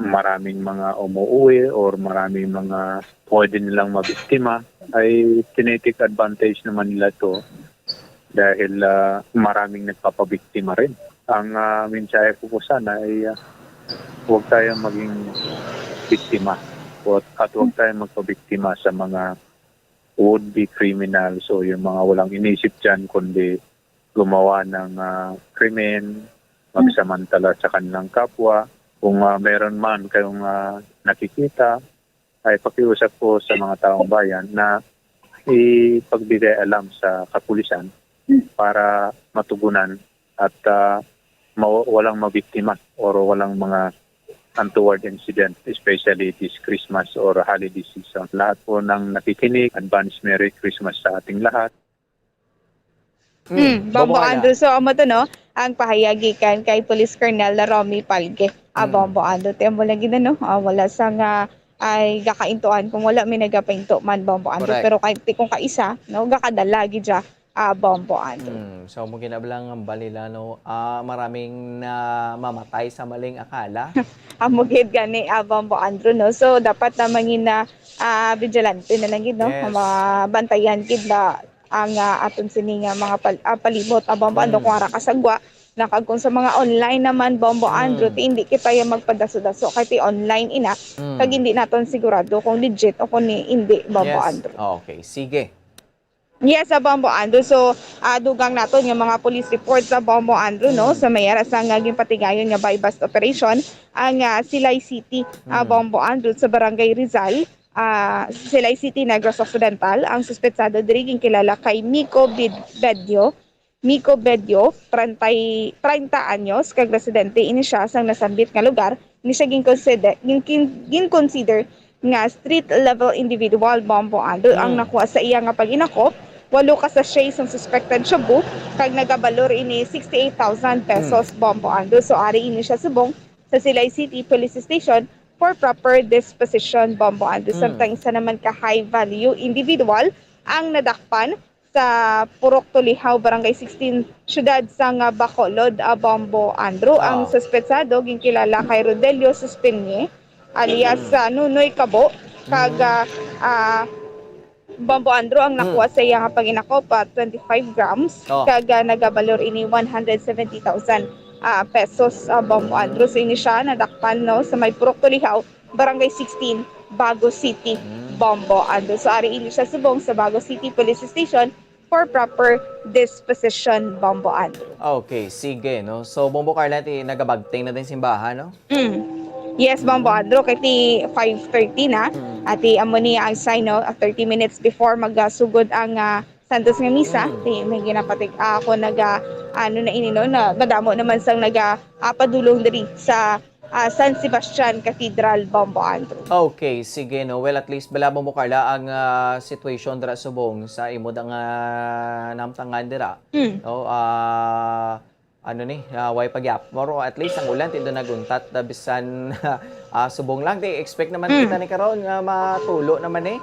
maraming mga umuuwi or maraming mga pwede nilang mabiktima, ay tini-take advantage naman nila 'to dahil, ah, maraming nagpapabiktima rin. Ang, ah, mensahe ko po sana ay, ah, huwag tayong maging biktima at, at huwag tayong magpabiktima sa mga would-be criminals o yung mga walang inisip diyan kundi gumawa ng, ah, krimen, magsamantala sa kanilang kapwa. Kung, ah, meron man kayong, ah, nakikita, ay pakiusap po sa mga taong bayan na ipagbigay alam sa kapulisan para matugunan at, ah, mawa-, walang mabiktima or walang mga untoward incident, especially this Christmas or holiday season. Lahat po ng nakikinig, advance Merry Christmas sa ating lahat. Mm, Bombo Bombo Carla. Andrew. So, amo to, no? Ang pahayag gikan kay Police Colonel Romy Palge. Ah, Mm. Bombo Andrew, ti amo lang gid, no? Ah, wala sa nga ay gakaintuan kung wala may nagapainto man, Bombo Andrew. Correct. Pero kay, ti kung kaisa, no, gakadala gid siya, ah, Bombo Andrew. Mm, so, mo ginablang ang balila, no? Ah, maraming na mamatay sa maling akala. Amo gid gani, ah, Bombo Andrew, no? So, dapat na mangin na, ah, vigilante na lang gid, no? Yes. Mabantayan gid na ang, ah, aton sini nga mga pal-, ah, palibot, ah, Bombo Andrew, Mm. kung ara ka sa gwa, na kag kung sa mga online naman, Bombo Mm. Andrew, ti hindi kita ya magpadaso-daso kay ti online ina, Mm. kag hindi naton sigurado kung legit o kung ni-, hindi, Bombo Yes. Andrew. Okay, sige. Yes, sa Bombo Andrew. So, ah, dugang naton nga mga police report sa Bombo Andrew, no? Mm. Sa may ara sa nga ginpatigayon nga buy-bust operation, ang, ah, Silay City, ah, Mm. Bombo Andrew, sa Barangay Rizal, ah, Silay City, Negros Occidental. Ang suspetsado diri ginkilala kay Miko Bid-, Bedyo. Miko Bedyo, treinta, treinta anyos, kag residente ini siya sang nasambit nga lugar. Ini siya ginkonsider, gin-, gin-, ginkonsider nga street level individual, Bombo Andrew, ang Mm. nakuha sa iya nga pag-inakop. Walo ka sachet sang suspected shabu, kag nagabalor ini sixty-eight thousand pesos, Mm. Bombo Andrew. So, ari ini siya subong sa Silay City Police Station for proper disposition, Bombo Andrew. Mm. Samtang isa naman ka high value individual ang nadakpan sa Purok Tulihaw, Barangay sixteen, siyudad sang, ah, Bacolod, ah, Bombo Andrew. Ang Ah. suspetsado ginkilala kay Rodelio Suspinye, alias, Mm. ah, Nunoy Kabo, kag, Mm. ah, ah, Bombo Andrew, ang Mm. nakuha sa iya nga pag-inakop, ah, twenty-five grams, Oh. kag, ah, nagabalor ini one hundred seventy thousand, ah, pesos, ah, Bombo Andrew. So, ini siya nadakpan, no, sa may Purok Tulihaw, Barangay sixteen, Bago City, Mm. Bombo Andrew. So, ari ini siya subong sa Bago City Police Station for proper disposition, Bombo Andrew. Okay, sige, no? So, Bombo Carla, ti nagabagting na din simbahan, no? Mm. Yes, Bombo Mm. Andrew, kay ti five thirty na. Mm. At ti amo ni ang sign, no? Ah, thirty minutes before magasugod ang, ah, Santos nga Misa, Mm. ti may ginapatig-, ah, ako naga-, ano na ini, no? Na madamo naman sang naga-, ah, padulong diri sa, ah, San Sebastian Cathedral, Bombo Andrew. Okay, sige, no. Well, at least bala, Bombo Carla, ang, ah, situation dira subong sa imo da nga namtangan dira. Mm. No, ah, ano ni, ah, way pagyap-, moro, at least ang ulan ti do naguntat, ah, bisan, ah, subong lang. Ti expect naman Mm. kita ni karon nga matulo naman, eh.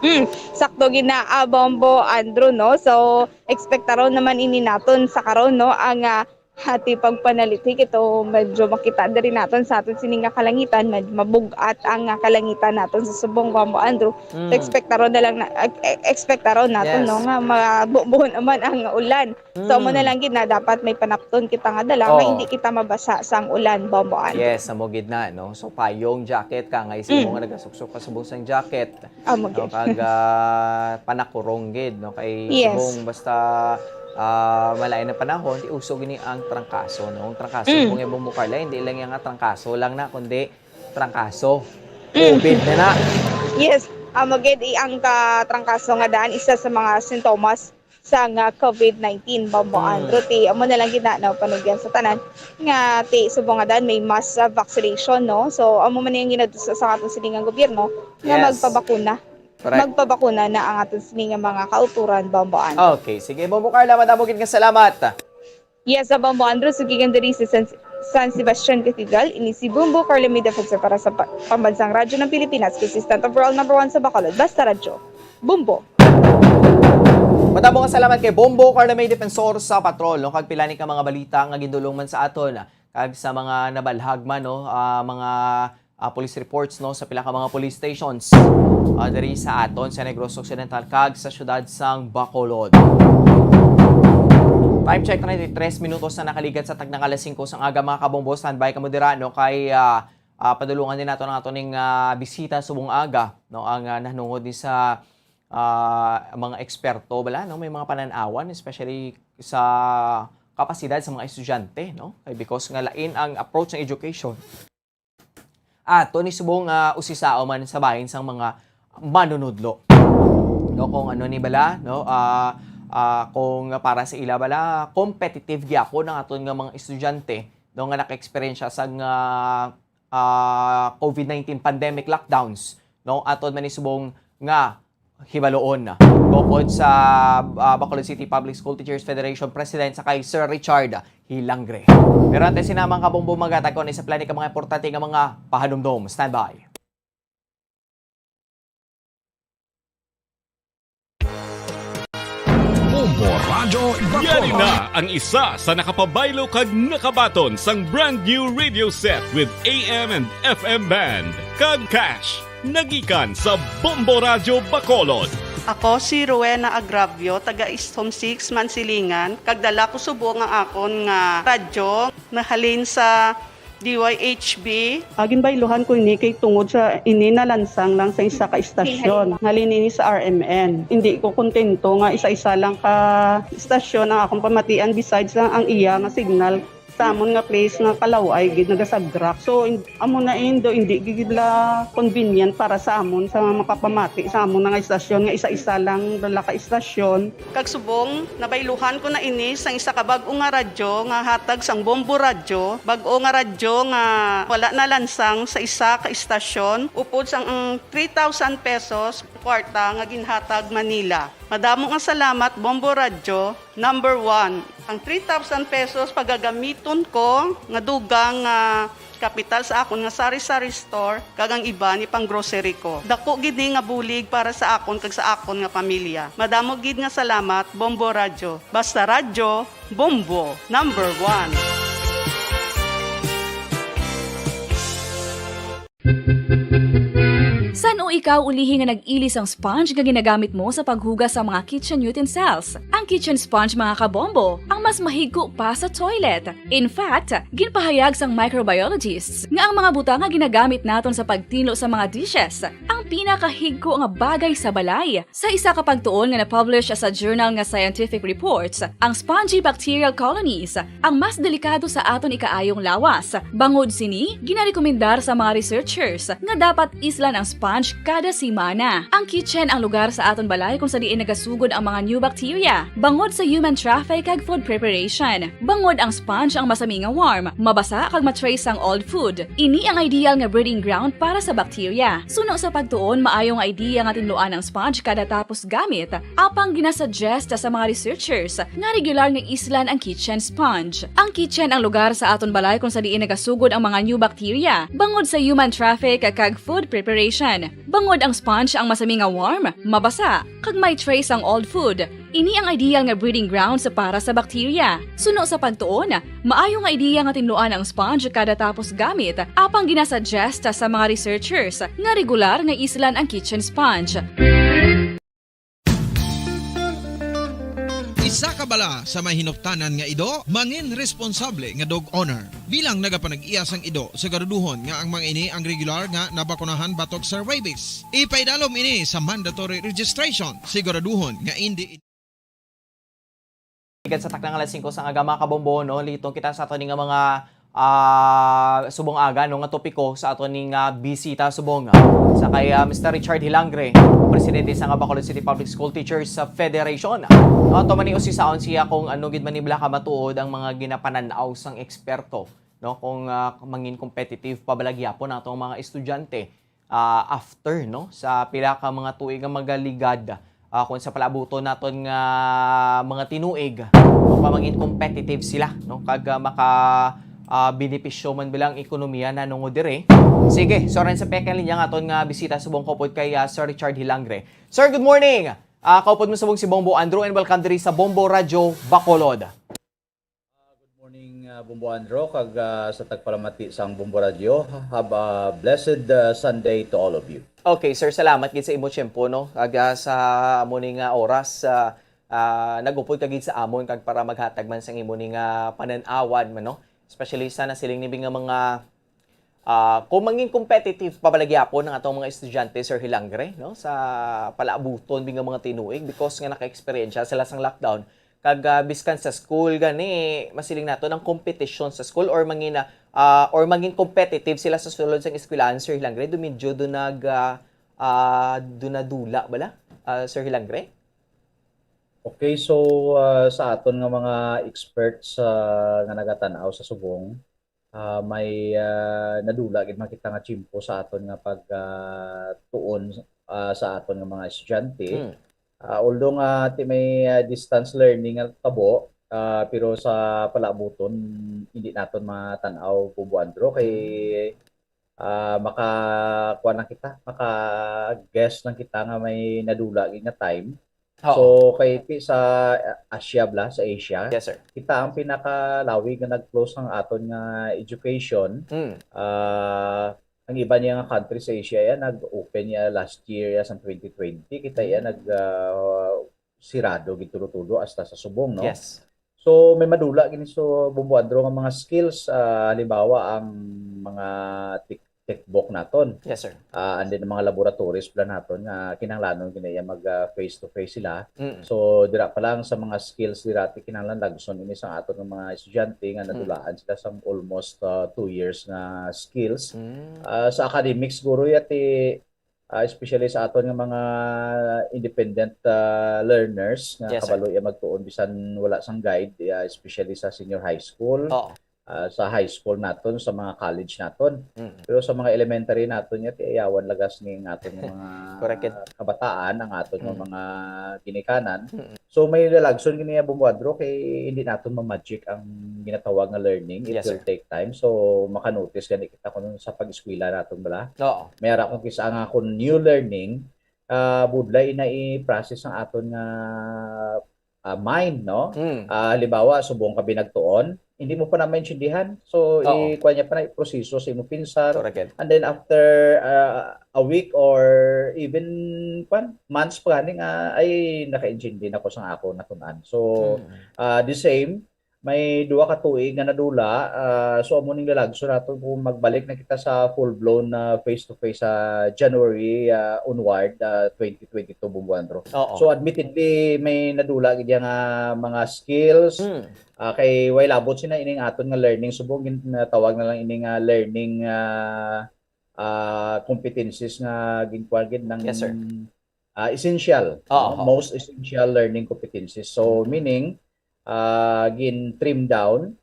Mm, sakto gid na, ah, Bombo Andrew, no? So, expectaron naman ini naton sa karon, no? Ang, ah, ati pagpanalitik ito, medyo makita diri naton sa aton sini nga kalangitan, medyo mabug-at ang, ah, kalangitan naton sa subong, Bombo Andrew. So, Mm. expectaron na lang na, e-, e-, expectaron naton, Yes. no, nga mabubuhon naman ang ulan. So, amo na Mm. lang gid na dapat may panapton kita nga dala nga Oo. hindi kita mabasa sang ulan, Bombo Andrew. Yes, amo gid na, no? So, payong, jacket, kangay sa imo Mm. nga nagasuksok ka subong sang jacket. Amo No, gid. kag, ah, panakurong gid, no? Kay Yes. subong basta, ah, malain ang panahon, ti uso gini ang trangkaso, no? Ang trangkaso, Mm. kung imo mo, Carla, hindi lang yan nga trangkaso lang na, kundi trangkaso. Mm. COVID na na. Yes, amo gid, i-, ang ka-, trangkaso nga daan, isa sa mga sintomas sa nga COVID nineteen, Bombo Mm. Andrew, ti amo na lang gid na, no, panugyan sa tanan nga ti subong nga daan may mass, ah, vaccination, no? So, amo man yung ginadusisa sa atong silingang gobyerno nga Yes. magpabakuna. Correct. Magpabakuna na ang atong silingang mga kauturan, Bombo Andrew. Okay, sige, Bombo Carla, madamo gid nga salamat. Yes, sa Bombo Andrew, sugigan diri sa San, San Sebastian Cathedral, ini si Bombo Carla May Defensor para sa pa-, Pambansang Radyo ng Pilipinas, consistent overall number one sa Bacolod. Basta Radyo. Bombo. Madamo nga salamat kay Bombo Carla May Defensor sa Patrol, no? Kag pila ni ka mga balita nga gindulong man sa aton, kag sa mga nabalhag man, no? Ah, mga, ah, police reports, no, sa pila ka mga police stations, ah, diri sa aton sa Negros Occidental kag sa siyudad sang Bacolod. Time check, treinta y tres minutos na nakaligat sa tagna nga alas singko sang aga, mga kabombo. Standby kamo dira, no, kay, ah, ah, padulungan din nato ang ato ning, ah, bisita subong aga, no, ang, ah, nahnungod ni sa, ah, mga eksperto, bala, no, may mga panan-awan, especially sa kapasidad sa mga estudyante, no, kay because nga lain ang approach ng education ato ni subong, ah, usisaw man sa bahin sang mga manunudlo, no, kung ano ni bala, no, ah, ah, kung para sa ila bala competitive gyapon ang aton nga mga estudyante, no, nga naka-eksperyensya sa nga, ah, COVID nineteen pandemic lockdowns, no, aton man ni subong nga hibaloon. Gukod sa, ah, Bacolod City Public School Teachers Federation President sa kay Sir Richard Hilangre. Pero antes sina, mga kabombo, magatag ko ni sa plani ka mga importante nga mga pahanumdom. Standby. Bombo Radyo Bacolod. Yari na ang isa sa nakapabaylo kag nakabaton sang brand new radio set with A M and F M band kag cash. Nagikan sa Bombo Radyo Bacolod. Ako si Rowena Agravio, taga East Home Six, Mansilingan, kag dala ko subong ang akon nga radyo, nahalin sa D Y H B. Ah, ginbayluhan ko ini kay tungod sa ini nalansang lang sa isa ka istasyon. Halin ini sa R M N. Hindi ko kontento nga isa-isa lang ka istasyon ang akong pamatian besides lang ang iya nga signal. Sa amon nga place nga kalaw-ay gid nagasagrak. So, in-, amo na indo, hindi gid la convenient para sa amon sa makapamati sa amon nga istasyon nga isa-isa lang dala ka istasyon. Kag subong, nabayluhan ko na ini sang isa ka bag-o nga radyo nga hatag sang Bombo Radyo, bag-o nga radyo nga wala nalansang sa isa ka istasyon, upod sang ang three thousand pesos kwarta nga ginhatag man nila. Madamo nga salamat, Bombo Radyo, number one. Ang three thousand pesos pagagamiton ko nga dugang nga kapital sa akon nga sari-sari store, kag ang iban ipang-grocery ko. Dako gid ni nga bulig para sa akon kag sa akon nga pamilya. Madamo gid nga salamat, Bombo Radyo. Basta Radyo, Bombo, number one. San-o ikaw ulihi nga nag-ili sang sponge nga ginagamit mo sa paghugas sa mga kitchen utensils? Ang kitchen sponge, mga kabombo, ang mas mahigko pa sa toilet. In fact, ginpahayag sang microbiologists nga ang mga butang nga ginagamit naton sa pagtinlo sa mga dishes ang pinakahigko nga bagay sa balay. Sa isa ka pagtuon nga na-publish sa journal nga Scientific Reports, ang spongy bacterial colonies ang mas delikado sa aton ikaayong lawas. Bangod sini, ginarekomendar sa mga researchers nga dapat islan ang sponge kada semana. Ang kitchen ang lugar sa aton balay kung sa diin nagasugod ang mga new bacteria, bangod sa human traffic kag food preparation. Bangod ang sponge ang masami nga warm, mabasa kag ma-trace ang old food. Ini ang ideal nga breeding ground para sa bacteria. Suno sa pagtuon, maayo nga idea nga tinluan ang sponge kada tapos gamit, apang ginasuggest sa mga researchers nga regular nga islan ang kitchen sponge. Ang kitchen ang lugar sa aton balay kung sa diin nagasugod ang mga new bacteria, bangod sa human traffic kag food preparation. Bangod ang sponge ang masami nga warm, mabasa, kag may trace ang old food. Ini ang ideal nga breeding grounds para sa bacteria. Suno sa pagtuon, maayo nga ideya nga tinluan ang sponge kada tapos gamit, apang ginasuggest sa mga researchers nga regular nga islan ang kitchen sponge. Isa ka bala sa may hinuptanan nga ido, mangin responsable nga dog owner. Bilang nagapanag-iya sang ido, siguraduhon nga ang mga ini ang regular nga nabakunahan batok sa rabies. Ipaidalom ini sa mandatory registration. Siguraduhon nga indi Ikan sa takna nga alas singko sang aga, mga kabombo, no? Litong kita sa aton nga mga ah, subong aga, no, nga topiko sa aton ning, ah, bisita subong sa kay, ah, Mister Richard Hilangre, presidente sa nga Bacolod City Public School Teachers Federation. No, ato man ni usisaon siya kung ano gid man ni bala ka matuod ang mga ginapanan-aw sang eksperto, no, kung, ah, mangin competitive pa bala gyapon ang atong mga estudyante ah, after, no, sa pila ka mga tuig nga magaligad, ah, kung sa palaabuton naton nga mga tinuig, no, pa mangin competitive sila, no, kag, ah, maka, ah, benepisyo man bilang ekonomiya na nungod dire. Sige, so rin sa peka linya nga aton nga bisita subong kaupod kay, ah, Sir Richard Hilangre. Sir, good morning. Ah, kaupod mo subong si Bombo Andrew and welcome diri sa Bombo Radio Bacolod. Ah, good morning, ah, Bombo Andro, kag, ah, sa tagpalamati sang Bombo Radio. Have a blessed, ah, Sunday to all of you. Okay, sir, salamat gid sa imo tiyempo, no? Kag, ah, sa amo ni nga oras, ah, ah, nag-upod ka gid sa amon kag para maghatag man sang imo ni nga panan-awan man, no? Especially sa nasiling ni nga mga Ah, kung mangin competitive pa bala gyapon ang atong mga estudyante, Sir Hilangre, no, sa palaabuton bi nga mga tinuig because nga naka-eksperyensya sila sang lockdown, kag, ah, biskan sa school gani, masiling naton ang competition sa school or mangin, ah, or mangin competitive sila sa sulod sang eskwelahan, Sir Hilangre, do medyo do nag, ah, ah, do nadula bala, ah, Sir Hilangre? Okay, so, ah, sa aton nga mga experts, ah, nga nagatan-aw sa subong, ah, may, ah, nadula gid man kita nga tiyempo sa aton nga pag, ah, tuon, ah, sa aton nga mga estudyante. Mm. Ah, although nga ti may, ah, distance learning nga tabo, ah, pero sa palaabuton, hindi naton matan-aw, Bombo Andro, kay, Mm. ah, maka-, kuwan lang kita, maka-guess lang kita nga may nadula gid nga time. Oo. So, kay ti-, sa Asia bala, sa Asia, Yes, sir. kita ang pinakalawig nga nag-close ang aton nga education. Mm. Ah, ang iba niya nga country sa Asia, ya, nag-open niya last year, ya, sa twenty twenty. Kita, ya, Mm. nag, ah, sirado gid tulo-tulo hasta sa subong, no? Yes. So, may madula gini, so, Bombo Andro, nga mga skills, ah, halimbawa, ang mga tech-, tech book naton. Yes, sir. Ah, and then, mga laboratories pala naton nga kinahanglanon gid na iya mag, ah, face-to-face sila. Mm. So, dira pa lang sa mga skills dira, ti kinahanglan lagson ini sa aton nga mga estudyante nga Mm. nadulaan sila sang almost, ah, two years nga skills. Mm. Ah, sa academics, siguro, ya, ti, ah, especially sa aton nga mga independent, ah, learners nga Yes, sir. kabalo iya magtuon bisan wala sang guide, ah, especially sa senior high school, Oo. ah, sa high school naton, sa mga college naton. Mm. Pero sa mga elementary naton, ya, ti ayawan lagas ni ang aton nga mga Correct it. kabataan, ang aton nga Mm. mga ginikanan. Mm. So, may lalagson gini nga, Bombo Andro, kay hindi naton ma-magic ang ginatawag nga learning. It Yes, will sir. take time. So, maka-notice gani kita kung sa pag-eskwela naton bala. Oo. May ara kung kis-a nga kung new learning, ah, budlay na i-process ang aton nga, ah, mind, no? Mm. Ah, halimbawa, subong ka binagtuon, hindi mo pa na maintindihan. So, Oo. i-, kuwan niya pa na, i-proseso sa imong pinsar. Correct. And then after, ah, a week or even, kwan, months pa gani nga, ay, nakaintindi na ko sa ako natun-an. So, Mm. ah, the same, may duha ka tuig nga nadula, ah, so amo ning lalagson naton kung magbalik na kita sa full-blown na face-to-face sa January, ah, onward, ah, twenty twenty-two, Bombo Andro. Oo. So, admittedly, may nadula gid nga mga skills, Mm. ah, kay way labot sina ining aton nga learning, subong gin-, natawag na lang ini nga learning, ah, ah, competencies nga ginkuha gid ng, Yes, sir. ah, essential, Oo, no? oo. Most essential learning competencies. So, Mm. meaning, ah, gin-trim down.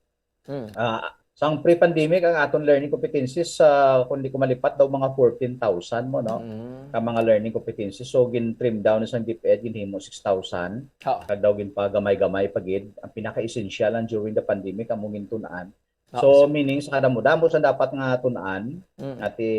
Mm. Ah, sang pre-pandemic, ang aton learning competencies, ah, kung di ko malipat daw, mga fourteen thousand mo, no? Mm. Ka mga learning competencies. So, gin-trim down sa DepEd, ginhimo six thousand. Oo. Kag daw ginpagamay-gamay pa gid. Ang pinaka-essential lang during the pandemic, amo gintun-an. Oo, So, sir. meaning sa kadamo-damo sa dapat nga tun-an, Mm. ati,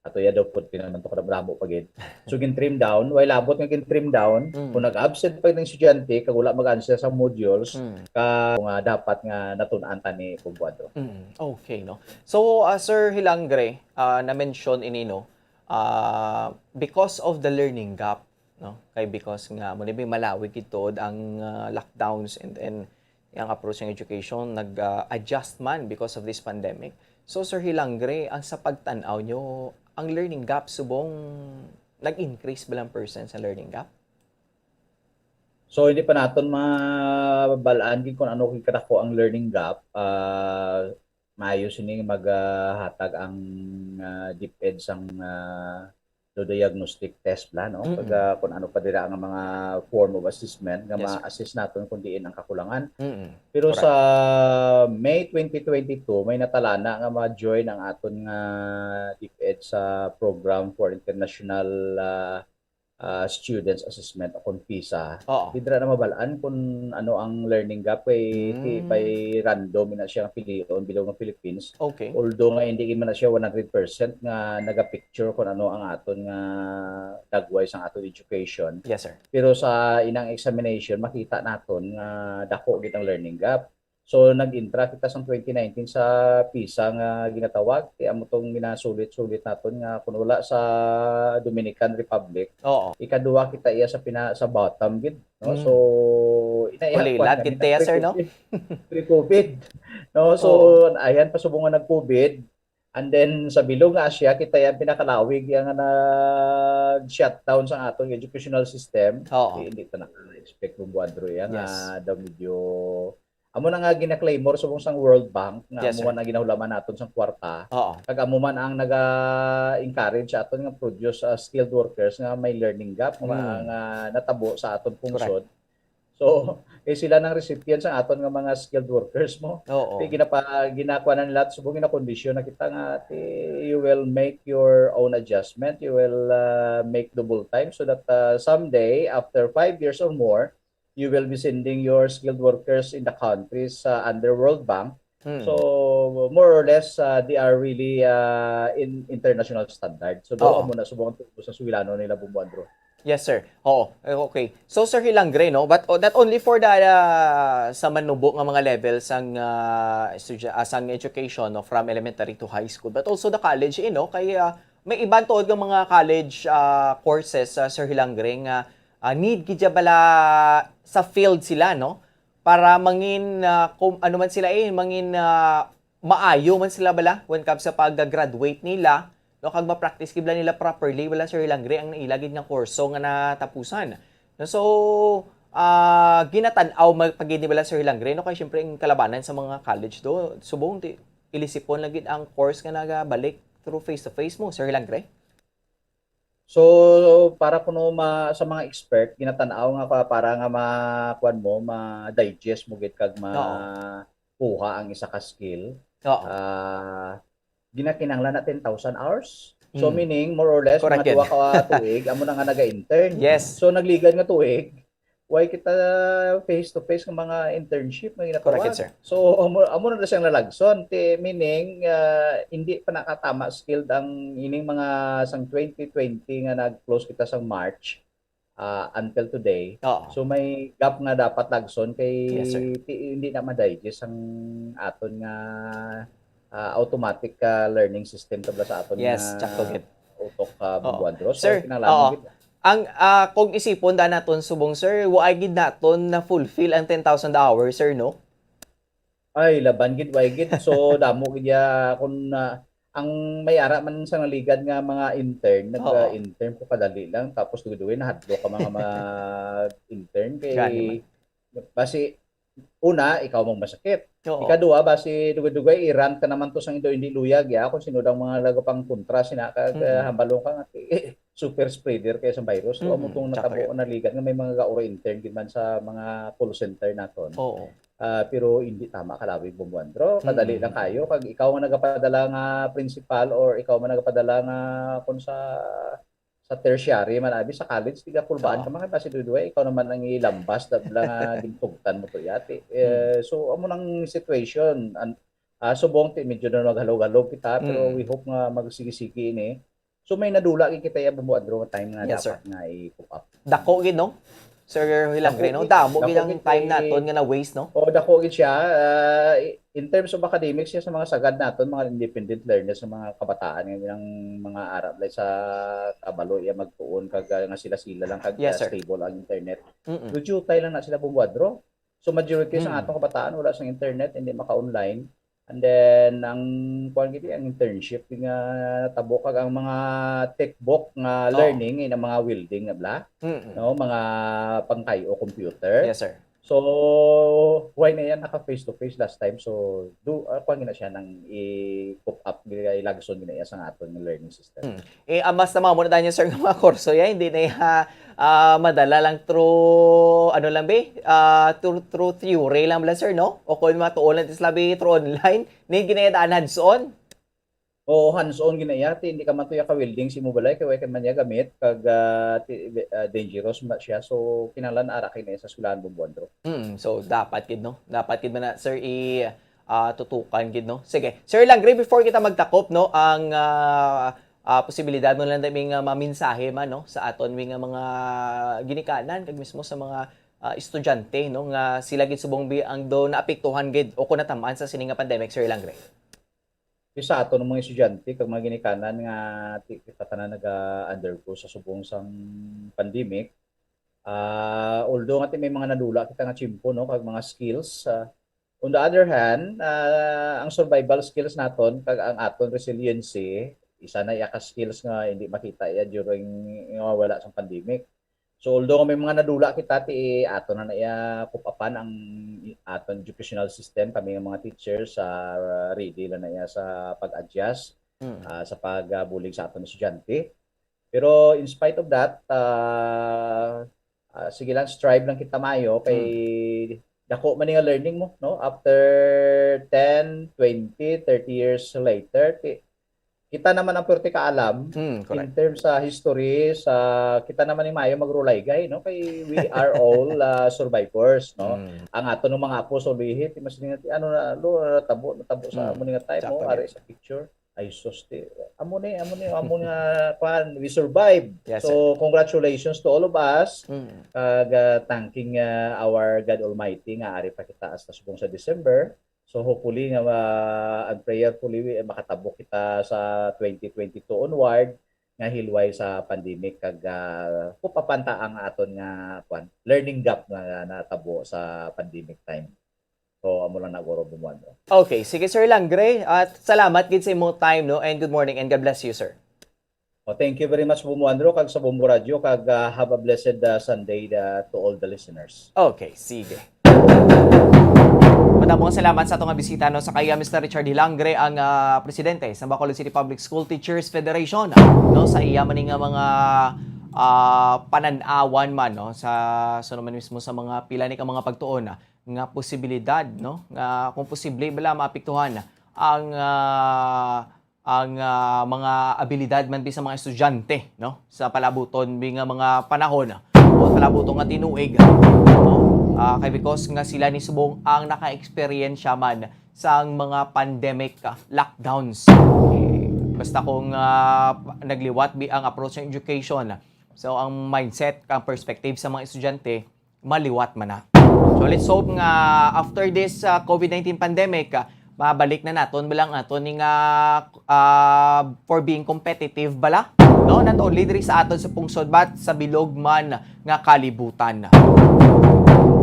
ato ya daw pud naman to kadamo-damo pa gid. So, gin-trim down, way labot nga gin-trim down, Mm. kung nag-absent pa yung estudyante, kag wala mag-answer sa modules, Mm. ka nga dapat nga natun-an ta ni Bombo Andro. Mm. Okay, no? So, ah, Sir Hilangre, ah, na-mention ini, no? Ah, because of the learning gap, no? Kay because nga, mo ni malawig ito ang, ah, lockdowns and, and ang approach ng education, nag, ah, adjust man because of this pandemic. So, Sir Hilangre, ang sa pagtan-aw nyo, ang learning gap subong nag-increase ba lang percent sa learning gap? So, hindi pa naton mabal-an gid kung ano kadako ang learning gap. Ah, maayo sini maghatag ang, ah, DepEd sang, ah, do diagnostic test bala, no? Kag, ah, kung ano pa dira nga mga form of assessment nga ma-assess naton kung diin ang kakulangan. Mm. Pero sa May twenty twenty-two, may natalana nga ma-join ang aton nga DepEd sa Program for International, ah, ah, Students Assessment o kung PISA. Oo. Di dira na mabal-an kung ano ang learning gap kay ti-, Mm. by random na siya ang pilion bilog nga Philippines. Okay. Although nga hindi man na siya one hundred percent nga naga-picture kung ano ang aton nga dagway sang aton education. Yes, sir. Pero sa inang examination, makita naton nga dako gid ang learning gap. So, nag-intra kita sang twenty nineteen sa PISA nga ginatawag, kay amo tong ginasulit-sulit naton nga kung wala sa Dominican Republic, Oo. ikaduha kita iya sa pina-, sa bottom gid, no? Mm. So, ina iya Kulilat kwan gid kami, tiya, sir, no? pre-COVID. Pre-COVID. No? So, Oo. ayan, pasubong nga nag-COVID, and then sa bilog nga Asia, kita iya ang pinakalawig iya nga nag-shutdown sa atong educational system. Oo. Di, hindi ta naka-expect, Bumbo Andrew, iya nga Yes. daw medyo amo na nga gina-claymore subong sang World Bank nga Yes, amo sir. man ang ginahulaman naton sang kwarta. Oo. Kag amo man ang naga-encourage sa aton nga produce, ah, skilled workers nga may learning gap nga, Mm. nga natabo sa aton Correct. pungsod. So, kay sila nang recipient sa aton nga mga skilled workers mo. Oo. Kay ginapa-, ginakuha na nila, subong ginakondisyon na kita nga, ti, you will make your own adjustment, you will, ah, make double time so that, ah, someday, after five years or more, you will be sending your skilled workers in the countries, uh, under World Bank. Hmm. So, more or less, uh, they are really, uh, in international standard. So, daw Oo. amo na subong ang tubo sa suwilano nila, Bumbo Andrew. Yes, sir. Oo. Eh, okay. So, Sir Hilangre, no? But, oh, not only for the, uh, sa manubo nga mga level sang, uh, estudya-, ah, sang education, no, from elementary to high school, but also the college, eh, no? Kay, uh, may iban tuod nga mga college, uh, courses, uh, Sir Hilangre, nga ah, need gid siya bala sa field sila, no? Para mangin, ah, kung ano man sila, eh, mangin, ah, maayo man sila bala when comes sa pag-graduate nila, no? Kag ma-practice gid bala nila properly, bala, Sir Hilangre, ang ila gid nga kurso nga natapusan. No, so, ah, ginatan-aw man pa gid ni bala, Sir Hilangre, no? Kay syempre, ang kalabanan sa mga college do, subong ti-, ilisipon lang gid ang course nga nagabalik through face-to-face mo, Sir Hilangre. So, para kuno ma-, sa mga expert, ginatan-aw nga pa-, para nga ma-, kuwan mo, ma-digest mo gid kag ma-, Oo. kuha ang isa ka skill, Oo. ah, ginakinahanglan na ten thousand hours. So, Mm. meaning, more or less, Correct mga yan. duwa ka tuig, amo na nga naga-intern. Yes. So, nagligad nga tuig, why kita face to face nga mga internship nga ginatuwa? Correct, sir. So, amo, amo na siyang lalagson. Ti, meaning, ah, hindi pa nakatama skilled ang ining mga sang twenty twenty nga nag-close kita sa March, ah, until today. Oo. So, may gap nga dapat lagson kay Yes, sir. ti, hindi na ma-digest ang aton nga, ah, automatic, ah, learning system tabla sa aton Yes, nga tsakto gid. utok, ah, Oo. Bumbo Andro. So, Sir, kinahanglan oo. gid. Ang, ah, kung isipon da naton subong, sir, wa gid naton na-fulfill ang ten thousand hours, sir, no? Ay, laban gid, wa gid. So, damo gid ya, kung, ah, ang may ara man sa naligad nga mga intern, Oo. nag-, ah, intern po kadali lang, tapos dugay-dugay nahadlok ka mga mag-intern kay Gani man. basi, una, ikaw mang masakit. Oo. Ikaduha, basi dugay-dugay, i-rant ka naman to sang indo hindi luyag, ya, kung sino daw mga nagapangkontra sina, kag, Mm-mm. ah, hambalon ka nga, eh, super spreader kaya sa virus. So, amo Mm-mm, tong tsaka natabo yun. o naligad nga may mga gauro intern gid man sa mga call center naton. Oo. Ah, pero hindi tama kalawig, Bumbo Andro. Kadali Mm-mm. lang kayo. Kag ikaw nga nagapadala nga principal or ikaw man nagapadala nga kung sa, sa tertiary man, abi, sa college, tiga kulbaan Oo. ka man, kasi duduwa, ikaw naman ang ilambas, dabla nga gintugtan mo to, yati. Eh, Mm. so, amo nang situation. An-, ah, subong, ti, medyo na maghalog-halog kita, pero Mm. we hope nga magsigi-sigi ini. So, may nadula gid kita ya, Bumbo Andro, nga time nga Yes, sir. dapat nga i-cope up. Dako gid, no? Sir Hilangre, Dako no? gid, Damo gid dako ang gid time kay naton nga na-waste, no? O, dako gid siya. Ah, i-, in terms of academics, siya sa mga sagad naton, mga independent learners, sa mga kabataan, nga ilang mga arab, like, sa kabalo, iya magtuon, kag, ah, nga sila-sila lang, kag, Yes, ah, sir. stable ang internet. Mm-mm. Dudyo tayo lang na sila, Bumbo Andro. So, majority sa Mm. atong kabataan, wala sang internet, hindi maka-online. And then, ang, kuwan gid, ang internship nga natabo kag ang mga textbook nga Oo. learning, eh, ang mga welding na bla, Mm-mm. no? Mga pangkay o computer. Yes, sir. So, why na yan naka face to face last time? So, do, uh, kuwan gina siya nang i-cope up, gina, ilagson gina iya sa aton nga learning system. Hmm. Eh, ang mas tama mo na tayo, sir, nga mga kurso yan, hindi na iya, ah, madala lang through, ano lang, be? Ah, through, through theory lang bala, sir, no? O kung matuon lang, is labi through online, ni ginayadaan hands-on. Oo, hands-on gina iya, ti hindi ka man tuya ka-welding si mo balay, kay way ka man niya gamit, kag, ah, ti, ah, dangerous man siya. So, kinahanglan ara kay na sa eskwelahan, Bombo Andro. Mm, so, dapat gid, no? Dapat gid man na, sir, i, ah, tutukan gid, no? Sige. Sir Langre, before kita magtakop, no, ang, ah, ah, posibilidad mo lang daming, ah, maminsahe man, no, sa aton mi nga mga ginikanan, kag mismo sa mga, ah, estudyante, no, nga sila gid subong bi ang do naapektuhan gid o kung natamaan sa sini nga pandemic, Sir Langre. Isa ato ng mga estudyante kag mga ginikanan nga ti-, kita tanan naga-undergo sa subong sang pandemic. Ah, although nga ti may mga nadula kita nga tiyempo, no, kag mga skills, ah, on the other hand, ah, ang survival skills naton kag ang aton resiliency, isa na iya ka skills nga hindi makita iya during nga wala sang pandemic. So, although may mga nadula kita, ti ato na na iya kup-apan ang aton educational system, kami nga mga teachers, ah, ready lang na iya sa pag-adjust, Mm. ah, sa pagbulig sa aton estudyante. Pero in spite of that, ah, ah, sige lang, strive lang kita maayo kay Mm. dako man ni nga learning mo, no? After ten, twenty, thirty years later, ti-, kita naman ang pwerte kaalam Mm, in correct. terms sa history, sa kita naman ni maayo magrulaygay, no? Kay we are all, ah, survivors, no? Mm. Ang ato ng mga apo sa ulihi, ti mas nga, ti ano na, lo, natabo, natabo sa Mm. amo ni nga time, Sakto, oh, ari gid. sa picture. Ay, sus, ti, amo ni, amo ni, amo nga, kwan, we survive. Yes, So, sir. congratulations to all of us. Mm. Kag, ah, thanking, ah, our God Almighty nga ari pa kita hasta subong sa December. So, hopefully nga, ah, and prayerfully, eh, makatabo kita sa twenty twenty-two onward nga hilway sa pandemic kag, ah, kupapanta ang aton nga, kwan, learning gap nga natabo sa pandemic time. So, amo lang na, guro, Bombo Andro. Okay, sige, Sir Langre, at salamat gid sa imong time, no? And good morning and God bless you, sir. Oh, thank you very much, Bombo Andro, kag sa Bombo Radio, kag, ah, have a blessed, ah, Sunday, ah, to all the listeners. Okay, sige. Madamo nga salamat sa atong bisita, no, sa kay Mister Richard Hilangre, ang, ah, presidente sa Bacolod City Public School Teachers Federation, no, sa iya man nga mga, ah, panan-awan man, no, sa, sa naman mismo sa mga pila ni ka mga pagtuon, ah, nga posibilidad, no, nga kung posible bala maapektuhan ang, ah, ang, ah, mga abilidad man bi sa mga estudyante, no, sa palabuton bi nga mga panahon o palabuton nga tinuig, no? Ah, kay because nga sila ni subong ang naka-eksperyensya man sang mga pandemic, ah, lockdowns. Eh, basta kung, ah, nagliwat bi ang approach ng education, so ang mindset, ang perspective sa mga estudyante, maliwat man na. So, let's hope nga after this, uh, COVID nineteen pandemic, uh, mabalik na naton bala ang aton ni nga, uh, for being competitive bala, no? Not only diri sa aton sa pungsod, but sa bilog man nga kalibutan.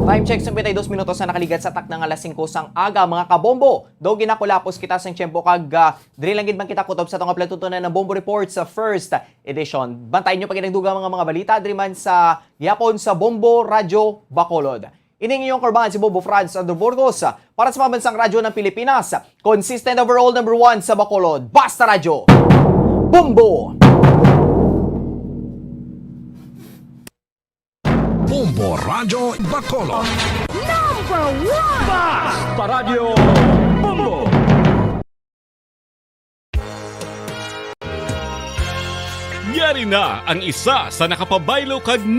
Time check, singkwenta y dos minutos na nakaligat sa takna nga alas singko sang aga, mga kabombo. Do ginakulapos kita sang tiyempo kag, uh, diri lang gid man kita kutob sa atong palatuntunan nga Bombo Report sa first edition. Bantayan nyo pa gid ang dugang mga, mga balita diri man sa gihapon sa Bombo Radyo Bacolod. Ini ang inyong kauban si Bombo Franz Andrew Burgos para sa Pambansang Radyo ng Pilipinas. Consistent overall number one sa Bacolod. Basta Radyo. Bombo! Bombo Radyo Bacolod. Number one! Basta Radyo Bombo! Yari na ang isa sa nakapabaylo kag